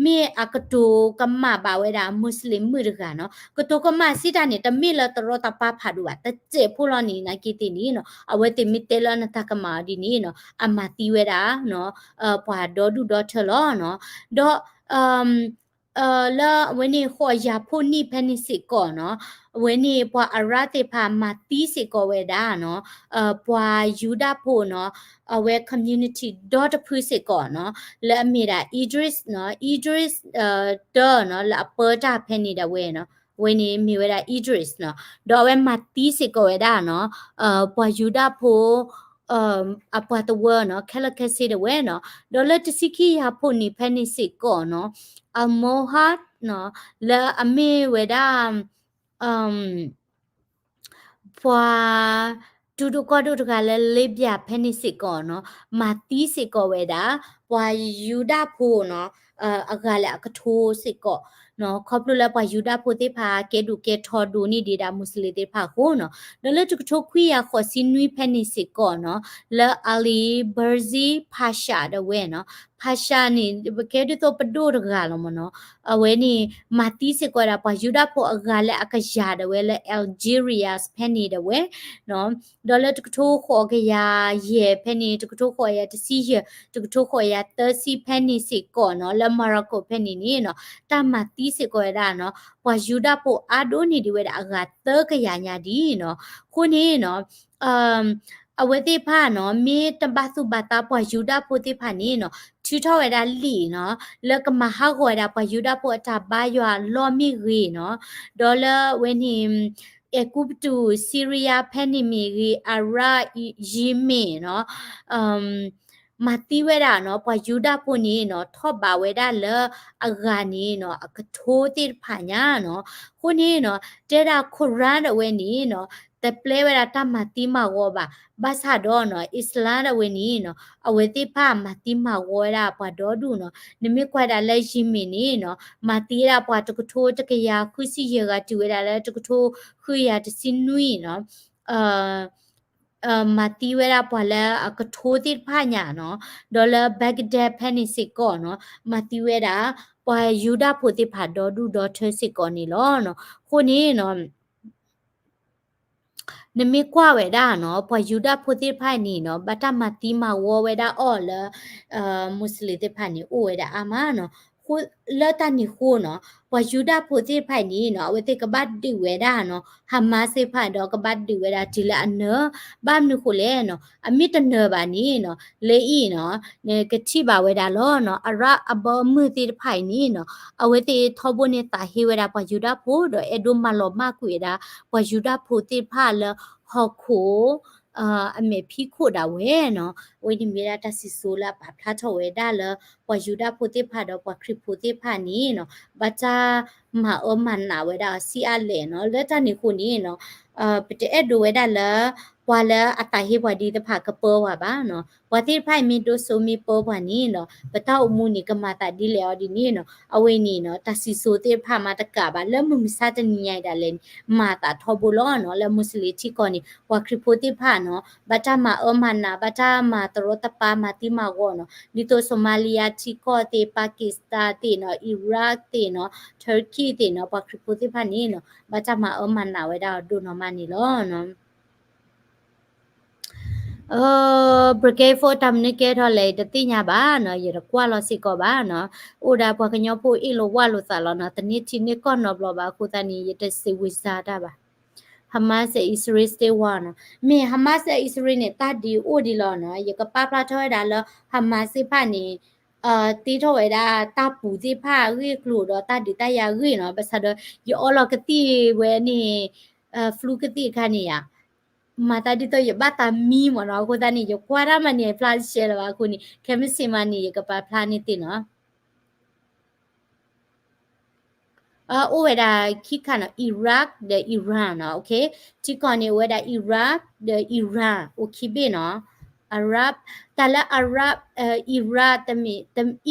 မ့ၢ်အကတိၤကမၣ်ဘၣ်ဝဲဒၣ် မူးစလ့ၣ်မုၣ်တဂၤနီၤ, ကတိၤကမၣ်စံးတၢ်န့ၣ် တမ့ၢ်လၢတရီတပါဖးဒိၣ်ဘၣ်, တစဲးဖိလီၤန့ၣ် နာ်က့သ့ၣ်န့ၣ်နီၤ, အဝဲသ့ၣ်မ့ၢ်တဲလၢနတၢ်ကမၣ်အီၤဒ်န့ၣ်နီၤ အမၤသံဝဲဒၣ်နီၤ ပှၤဒီဒူၣ်ဒီထၢလီၤနီၤ, ဒီး လၢအဝဲန့ၣ်ဃိးယၤဖိနံၣ်ဖဲန့ၣ်စ့ၢ်ကီးနီၤ, အဝဲန့ၣ်ပှၤ Arab သ့ၣ်တဖၣ်မၤသံစ့ၢ်ကီးဝဲဒၣ်နီၤ, ပှၤယူဒၤဖိနီၤ, အဝဲ community ဒီတဖုစ့ၢ်ကီးနီၤ, လၢအမ့ၢ်ဒၣ် Idris နီၤ, Idris တၢနီၤ, လၢအပၢတၢ်ဖဲန့ၣ်ဒၣ်ဝဲနီၤ, အဝဲန့ၣ်မ့ၢ်ဝဲဒၣ် Idris နီၤ, ဒီးအဝဲမၤသံစ့ၢ်ကီးဝဲဒၣ်နီၤ, ပှၤယူဒၤဖိ အပှၤသဝၢနီၤ, ခဲလၢာ်ခဲဆ့ဒၣ်ဝဲနီၤ, ဒီးလၢတဆံခံယၤဖိနံၣ်ဖဲန့ၣ်စ့ၢ်ကီးနီၤ, Al-Mohad နီၤ, လၢအမ့ၢ်ဝဲဒၣ် ပှၤ တူၢ်ဒိၣ်ကီၢ်ဒိၣ်တဂၤလၢ Libya ဖဲန့ၣ်စ့ၢ်ကီးနီၤ, မၤသံစ့ၢ်ကီးဝဲဒၣ် ပှၤယူဒၤဖိနီၤ, အဂၤလၢအကထိစ့ၢ်ကီးနီၤ, ခီဖျိလၢပှၤယူဒၤဖိသ့ၣ်တဖၣ် ကဲဒိၣ်ကဲထီဒိၣ်န့ၢ်ဒံးဒၣ်မူးစလ့ၣ်သ့ၣ်တဖၣ်အဃိနီၤ, ဒီးလၢတကထိခွံယၤဃိးဆံနွံဖဲန့ၣ်စ့ၢ်ကီးနီၤ, လၢ Ali Berzi Pasha ဒၣ်ဝဲနီၤ, Pasha န့ၣ် ပကဲဒ်သိးပဒိၣ်တဂၤလီၤမ့ၢ်နီၤ, အဝဲန့ၣ် မၤသံစ့ၢ်ကီးဝဲဒၣ် ပှၤယူဒၤဖိအဂၤလၢအကယၤဒၣ်ဝဲလၢ Algeria ဖဲန့ၣ်ဒၣ်ဝဲနီၤ, ဒီးလၢတကထိဃိးကယၤယဲၢ်ဖဲန့ၣ်, တကထိဃိးကယၤတဆံယဲၢ်, တကထိဃိးကယၤသၢဆံဖဲန့ၣ်စ့ၢ်ကီးနီၤ, လၢ Morocco ဖဲန့ၣ်န့ၣ်နီၤ, တၢ်မၤသံစ့ၢ်ကီးဝဲဒၣ်နီၤ, ပှၤယူဒၤဖိအါဒိၣ်န့ၢ်ဒံးဝဲဒၣ်အဂၤသၢကယၤညါဒ်နီၤ, အဃိန့ၣ်နီၤ အဝဲသ့ၣ်တဖၣ်နီၤ, မ့ၢ်တဘၣ်သူၣ်ဘၣ်သးပှၤယူဒၤဖိသ့ၣ်တဖၣ်န့ၣ်နီၤ, ထုးထီၣ်ဝဲဒၣ်လံာ်နီၤ, လၢကမၤဟးဂီၤဝဲဒၣ်ပှၤယူဒၤဖိအတၢ်ဘါယွၤအလီၢ်မ့ၢ်ဂ့ၤနီၤ, ဒီးလၢအဝဲန့ၣ် အဲၤကူပတူး, Syria ဖဲန့ၣ်မ့ၢ်ဂ့ၤ, Iraq, Yemen နီၤ, မၤသံဝဲဒၣ်နီၤ, ပှၤယူဒၤဖိန့ၣ်နီၤ, ထီၣ်ဘးဝဲဒၣ်လၢအဂၤန့ၣ်နီၤ, အကထိသ့ၣ်တဖၣ်ညါနီၤ, အဃိန့ၣ်နီၤ, တဲဒၣ် Quran ဒၣ်ဝဲန့ၣ်နီၤ, တပျဲဝဲဒၣ်တၢ်မၤသံမၤဝီဘၣ်, ဘၣ်ဆၣ်ဒီးနီၤ, Islam ဒၣ်ဝဲန့ၣ်နီၤ, အဝဲသ့ၣ်တဖၣ်မၤသံမၤဝီဝဲဒၣ်ပှၤဒီဒူၣ်နီၤ, နမ့ၢ်ကွၢ်ဒၣ်လၢ Yemen န့ၣ်နီၤ, မၤသံဝဲဒၣ်ပှၤတကထိတကယၤဃုဆံယဲၢ်ဂၤ တုၤဝဲဒၣ်လၢတကထိဃုကယၤတဆံနွံနီၤ, မၤသံဝဲဒၣ်ပှၤလၢအကထိသ့ၣ်တဖၣ်ညါနီၤ, ဒီးလၢ Baghdad ဖဲန့ၣ်စ့ၢ်ကီးနီၤ, မၤသံဝဲဒၣ် ပှၤယူဒၤဖိသ့ၣ်တဖၣ်ဒီဒူၣ်ဒီထၢစ့ၢ်ကီးန့ၣ်လီၤ. အဃိန့ၣ်နီၤ နမ့ၢ်ကွၢ်ဝဲဒၣ်နီၤ, ပှၤယူဒၤဖိသ့ၣ်တဖၣ်န့ၣ်နီၤ, ဘၣ်တၢ်မၤသံမၤဝီဝဲဒၣ်အီၤလၢ Muslim သ့ၣ်တဖၣ်န့ၣ် အိၣ်ဝဲဒၣ်အါမးနီၤ. လၢတၢ်န့ၣ်အဃိနီၤ, ပှၤယူဒၤဖိသ့ၣ်တဖၣ်န့ၣ်နီၤ, အဝဲသ့ၣ်ကဘၣ်ဒုးဝဲဒၣ်နီၤ, Hamas သ့ၣ်တဖၣ်ဒီး ကဘၣ်ဒုးဝဲဒၣ်တုၤလၢအနၢၤ, ဘၣ်မနုၤဃိလဲၣ်နီၤ, အမ့ၢ်တနၢၤဘၣ်န့ၣ်နီၤ, လၢအံၤနီၤ, နကထံၣ်ဘၣ်ဝဲဒၣ်လီၤနီၤ, Arab အဘီအမုၢ်သ့ၣ်တဖၣ်အံၤန့ၣ်နီၤ, အဝဲသ့ၣ်ထီဘိန့ၣ်သးဟ့ဝဲဒၣ်ပှၤယူဒၤဖိ ဒီးအဲၣ်ဒိးမၤလီၤမၢ်ကွံာ်ဝဲဒၣ် ပှၤယူဒၤဖိသ့ၣ်တဖၣ်လၢဟီၣ်ခိၣ် အမဲာ်ဖံးခိၣ်ဒၣ်ဝဲနီၤ, အဝဲန့ၣ်မ့ၢ်ဒၣ်တၢ်စံၣ်စိၤလၢအပာ်ဖျါထီၣ်ဝဲဒၣ်လၢ ပှၤယူဒၤဖိသ့ၣ်တဖၣ်ဒီးပှၤခရံာ်ဖိသ့ၣ်တဖၣ်န့ၣ်နီၤ, ဘၣ်တၢ်မၤအၢမၤနးဝဲဒၣ်အီၤဆံးအါလဲၣ်နီၤ. လၢတၢ်န့ၣ်အဃိန့ၣ်နီၤ, ပတအဲၣ်ဒိးဝဲဒၣ်လၢ ပ ပှၤလၢအသးဟ့ပှၤဒ်သ့ၣ်တဖၣ်ကပၢပှၤဘၣ်နီၤ. ပှၤသ့ၣ်တဖၣ်အံၤမ့ၢ်ဒိစိမ့ၢ်ပၢပှၤန့ၣ်နီၤ ပတၢ်အိၣ်မူန့ၣ် ကမၤသးဒ်လဲၣ်အီၤဒ်န့ၣ်နီၤ. အဝဲန့ၣ်နီၤ တၢ်စံၣ်စိၤသ့ၣ်တဖၣ်မးတကးဘၣ် လၢမုၢ်မဆါတနံၤညါအံၤဒၣ်လဲာ်န့ၣ် မၤသးထီဘိလီၤနီၤ. လၢမူစလ့ၣ်ထံကီၢ်န့ၣ် ပှၤခရံာ်ဖိသ့ၣ်တဖၣ်နီၤ ဘၣ်တၢ်မၤအၢမၤနး ဘၣ်တၢ်မၤတရီတပါ မၤသံမၤဂီၤနီၤ. ဒ်သိး Somalia ထံကီၢ်သ့ၣ် Pakistan သ့ၣ်နီၤ Iraq သ့ၣ်နီၤ Turkey သ့ၣ်နီၤ ပှၤခရံာ်ဖိသ့ၣ်တဖၣ်န့ၣ်နီၤ ဘၣ်တၢ်မၤအၢမၤနးဝဲဒၣ်အီၤဒိၣ်နီၢ်မးန့ၣ်လီၤ. ပကဲဖိတၢ်မနုၤကဲထီၣ်လဲၣ် တသ့ၣ်ညါဘၣ်နီၤ, ယတကွၢ်လီၤစ့ၢ်ကီးဘၣ်နီၤ. အိၣ်ဒၣ်ပှၤကညီဖိအ့ၣ်လိာ်ဝါလိာ်သးလီၤနီၤ, တန့ၢ်ထံန့ၢ်ကီၢ်နီတဘျီဘၣ်အဃိသတးန့ၣ် ယတစံးဝံၤစၢ်တၢ်ဘၣ်. Hamas and Israel still war နီၤ, မ့ၢ် Hamas and Israel န့ၣ် တၢ်ဒုးအိၣ်ဒံးလီၤနီၤ. ယကပာ်ဖျါထီၣ်ဝဲဒၣ်လၢ Hamas သ့ၣ်တဖၣ်န့ၣ် တ့ထီၣ်ဝဲဒၣ်တၢ်ပူၤသ့ၣ်တဖၣ်အဂ့ၢ်အကျိၤဒီးတၢ်ဒုးတၢ်ယၤအဂ့ၢ်နီၤ, ဘၣ်ဆၣ်ဒီး ယအီလီၤကသံၣ်ဝဲန့ၣ် flu ကသံၣ်အခါန့ၣ်ဧါ မၤသးဒ်သိးယဘၣ်သးမံမ့ၢ်နီၤ, အဃိသတးန့ၣ် ယကွၢ်တၢ်မးန့ၣ် ဖျါတရှဲလၢၤဘၣ်အဃိန့ၣ် ခဲမုၢ်ဆ့ၣ်မးန့ၣ် ယကပာ်ဖျါန့ၢ်သုနီၤ. အိၣ်ဝဲဒၣ်ခံခါနီၤ, Iraq ဒီး Iran နီၤ, ထံကီၢ်န့ၣ်အိၣ်ဝဲဒၣ် Iraq ဒီး Iran အိၣ်ခံဘ့ၣ်နီၤ. Arab တၢ်လၢ Arab Iraq တမ့ၢ်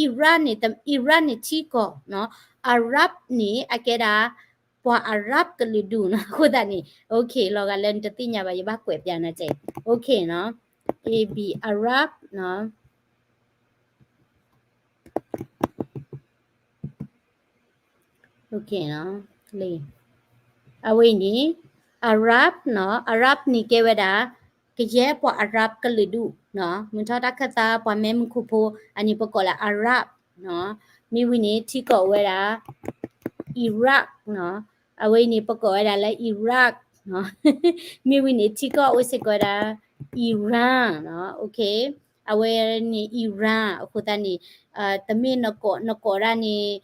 Iraq န့ၣ် Iraq န့ၣ်ထံကီၢ်နီၤ, Arab န့ၣ် အကဲဒၣ် ပှၤ Arab ကလုာ်ဒူၣ်နီၤ, အဃိသတးန့ၣ် လီၤဂာ်လၢနတသ့ၣ်ညါဘၣ် ယဘၣ်ကွဲးပျးနၤကဲ, နီၤ, A B Arab နီၤ. အဝဲအံၤန့ၣ် Arab နီၤ, Arab န့ၣ်ကဲဝဲဒၣ် ကယဲၢ်ပှၤ Arab ကလုာ်ဒူၣ်နီၤ, မုၢ်ထီၣ်တၢ်ခၢၣ်သး ပှၤမဲာ်မုၢ်ခိၣ်ဖိ အန့ၣ်ပကိးလၢ Arab နီၤ. မ့ၢ်ဝံၤန့ၣ် ထံကီၢ်အိၣ်ဝဲဒၣ် Iraq နီၤ, အဝဲအံၤန့ၣ် ပကိးဝဲဒၣ်လၢ Iraq နီၤ. မ့ၢ်ဝံၤန့ၣ် ထံကီၢ်အိၣ်စ့ၢ်ကီးဝဲဒၣ် Iran နီၤ, အဝဲန့ၣ် Iran အဃိသတးန့ၣ် တမ့ၢ်နကိး နကိးဒၣ်န့ၣ်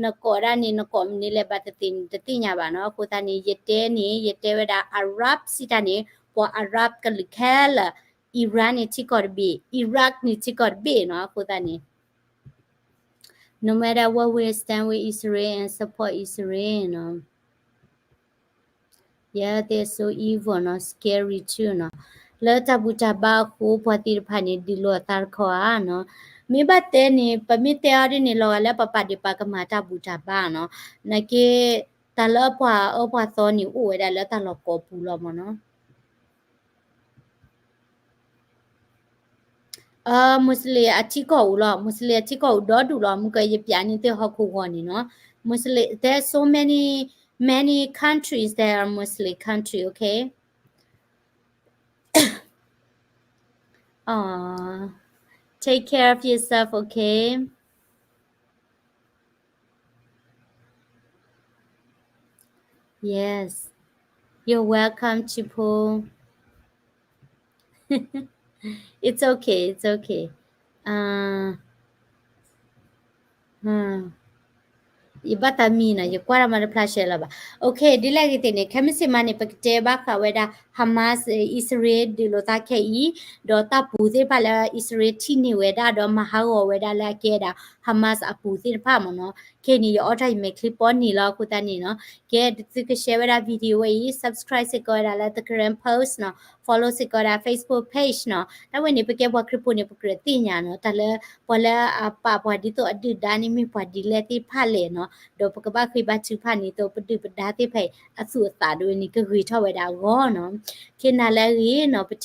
နကိးဒၣ်န့ၣ် နကိးမနုၤလဲၣ်ဘၣ်တသ့ၣ်န့ၣ် တသ့ၣ်ညါဘၣ်နီၤ. အဃိသတးန့ၣ် ယတဲန့ၣ် ယတဲဝဲဒ၁ၣ် Arab စံးတၢ်န့ၣ် ပှၤ Arab ကလုာ်ခဲလၢာ်, Iran န့ၣ်ထံကီၢ်တဘ့ၣ်, Iraq န့ၣ်ထံကီၢ်တဘ့ၣ်နီၤ. အဃိသတးန့ၣ် no matter what, we stand with Israel and support Israel နီၤ. Yeah, they're so evil နီၤ, scary too နီၤ. လၢတၢ်ဘူၣ်တၢ်ဘါအဃိ ပှၤသ့ၣ်တဖၣ်န့ၣ် ဒုးလိာ်အသးတခီဧါနီၤ. မ့ၢ်ဘၣ်တဲန့ၣ် ပမ့ၢ်တဲအီၤဒ်န့ၣ် လီၤဂာ်လၢပပာ်ဒံးပာ်ကမၣ်တၢ်ဘူၣ်တၢ်ဘါနီၤ. နာ်က့ တၢ်လၢပှၤအၢပှၤသီန့ၣ် အိၣ်ဝဲဒၣ်လၢတၢ်လီၢ်ကိးပူၤလီၤမ့ၢ်နီၤ. Muslim အထံကီၢ်အိၣ်လီၤ, Muslim အထံကီၢ်အိၣ်ဒီဒူၣ်လီၤ, မုၢ်ကယပျးန့ၢ်သုဟီၣ်ခိၣ်ဂီၤန့ၣ်နီၤ. Muslim, there's so many, many countries that are Muslim country, okay? Aw, take care of yourself, okay? Yes. You're welcome, Chipo. It's okay, it's okay. ယဘၣ်သးမံနီၤ, ယကွၢ်တၢ်မၤတဖျါရှဲလၢၤဘၣ်. Okay, ဒ်လဲၣ်ဂ့ၤသ့ၣ်န့ၣ် ခဲမုၢ်ဆ့ၣ်မးန့ၣ် ပကတဲဘၣ်ဃးဝဲဒၣ် Hamas, Israel ဒုးလိာ်သးခဲအံၤ, ဒီးတၢ်ပူၤသ့ၣ်တဖၣ်လၢ Israel ထံၣ်န့ၢ်ဝဲဒၣ် ဒီးမၤဟးဂီၤဝဲဒၣ်လၢအကဲဒၣ် Hamas အပူၤသ့ၣ်တဖၣ်မ့ၢ်နီၤ. ခဲအံၤန့ၣ် ယအီၣ်တၢ်ယမဲာ်ချံပီန့ၣ်လီၤ အဃိသတးန့ၣ်နီၤ. ကဲ သုက share ဝဲဒၣ် video ဝဲအံၤ, subscribe စ့ၢ်ကီးဝဲဒၣ်လၢ The Karen Post နီၤ, follow စ့ၢ်ကီးဝဲဒၣ် Facebook page နီၤ. တၢ်ဝဲန့ၣ် ပကဲပှၤခရံာ်ဖိန့ၣ် ပကြၢးသ့ၣ်ညါနီၤ, တၢ်လၢပှၤလၢအပာ်ပှၤဒ်သိးအဒုၣ်ဒါန့ၣ် မ့ၢ်ပှၤဒ်လဲၣ်သ့ၣ်တဖၣ်လဲၣ်နီၤ, ဒီးပကဘၣ်ဃ့ဘါထုကဖၣ်န့ၣ် ဒ်သိးပဒုၣ်ပဒါသ့ၣ်တဖၣ်အံၤ အသူၣ်အသးဒ်ဝဲန့ၣ် ကဂ့ၤထီၣ်ဝဲဒၣ်အဂီၢ်နီၤ. ခဲနၤလၢအဂ့ၤနီၤ, ပထ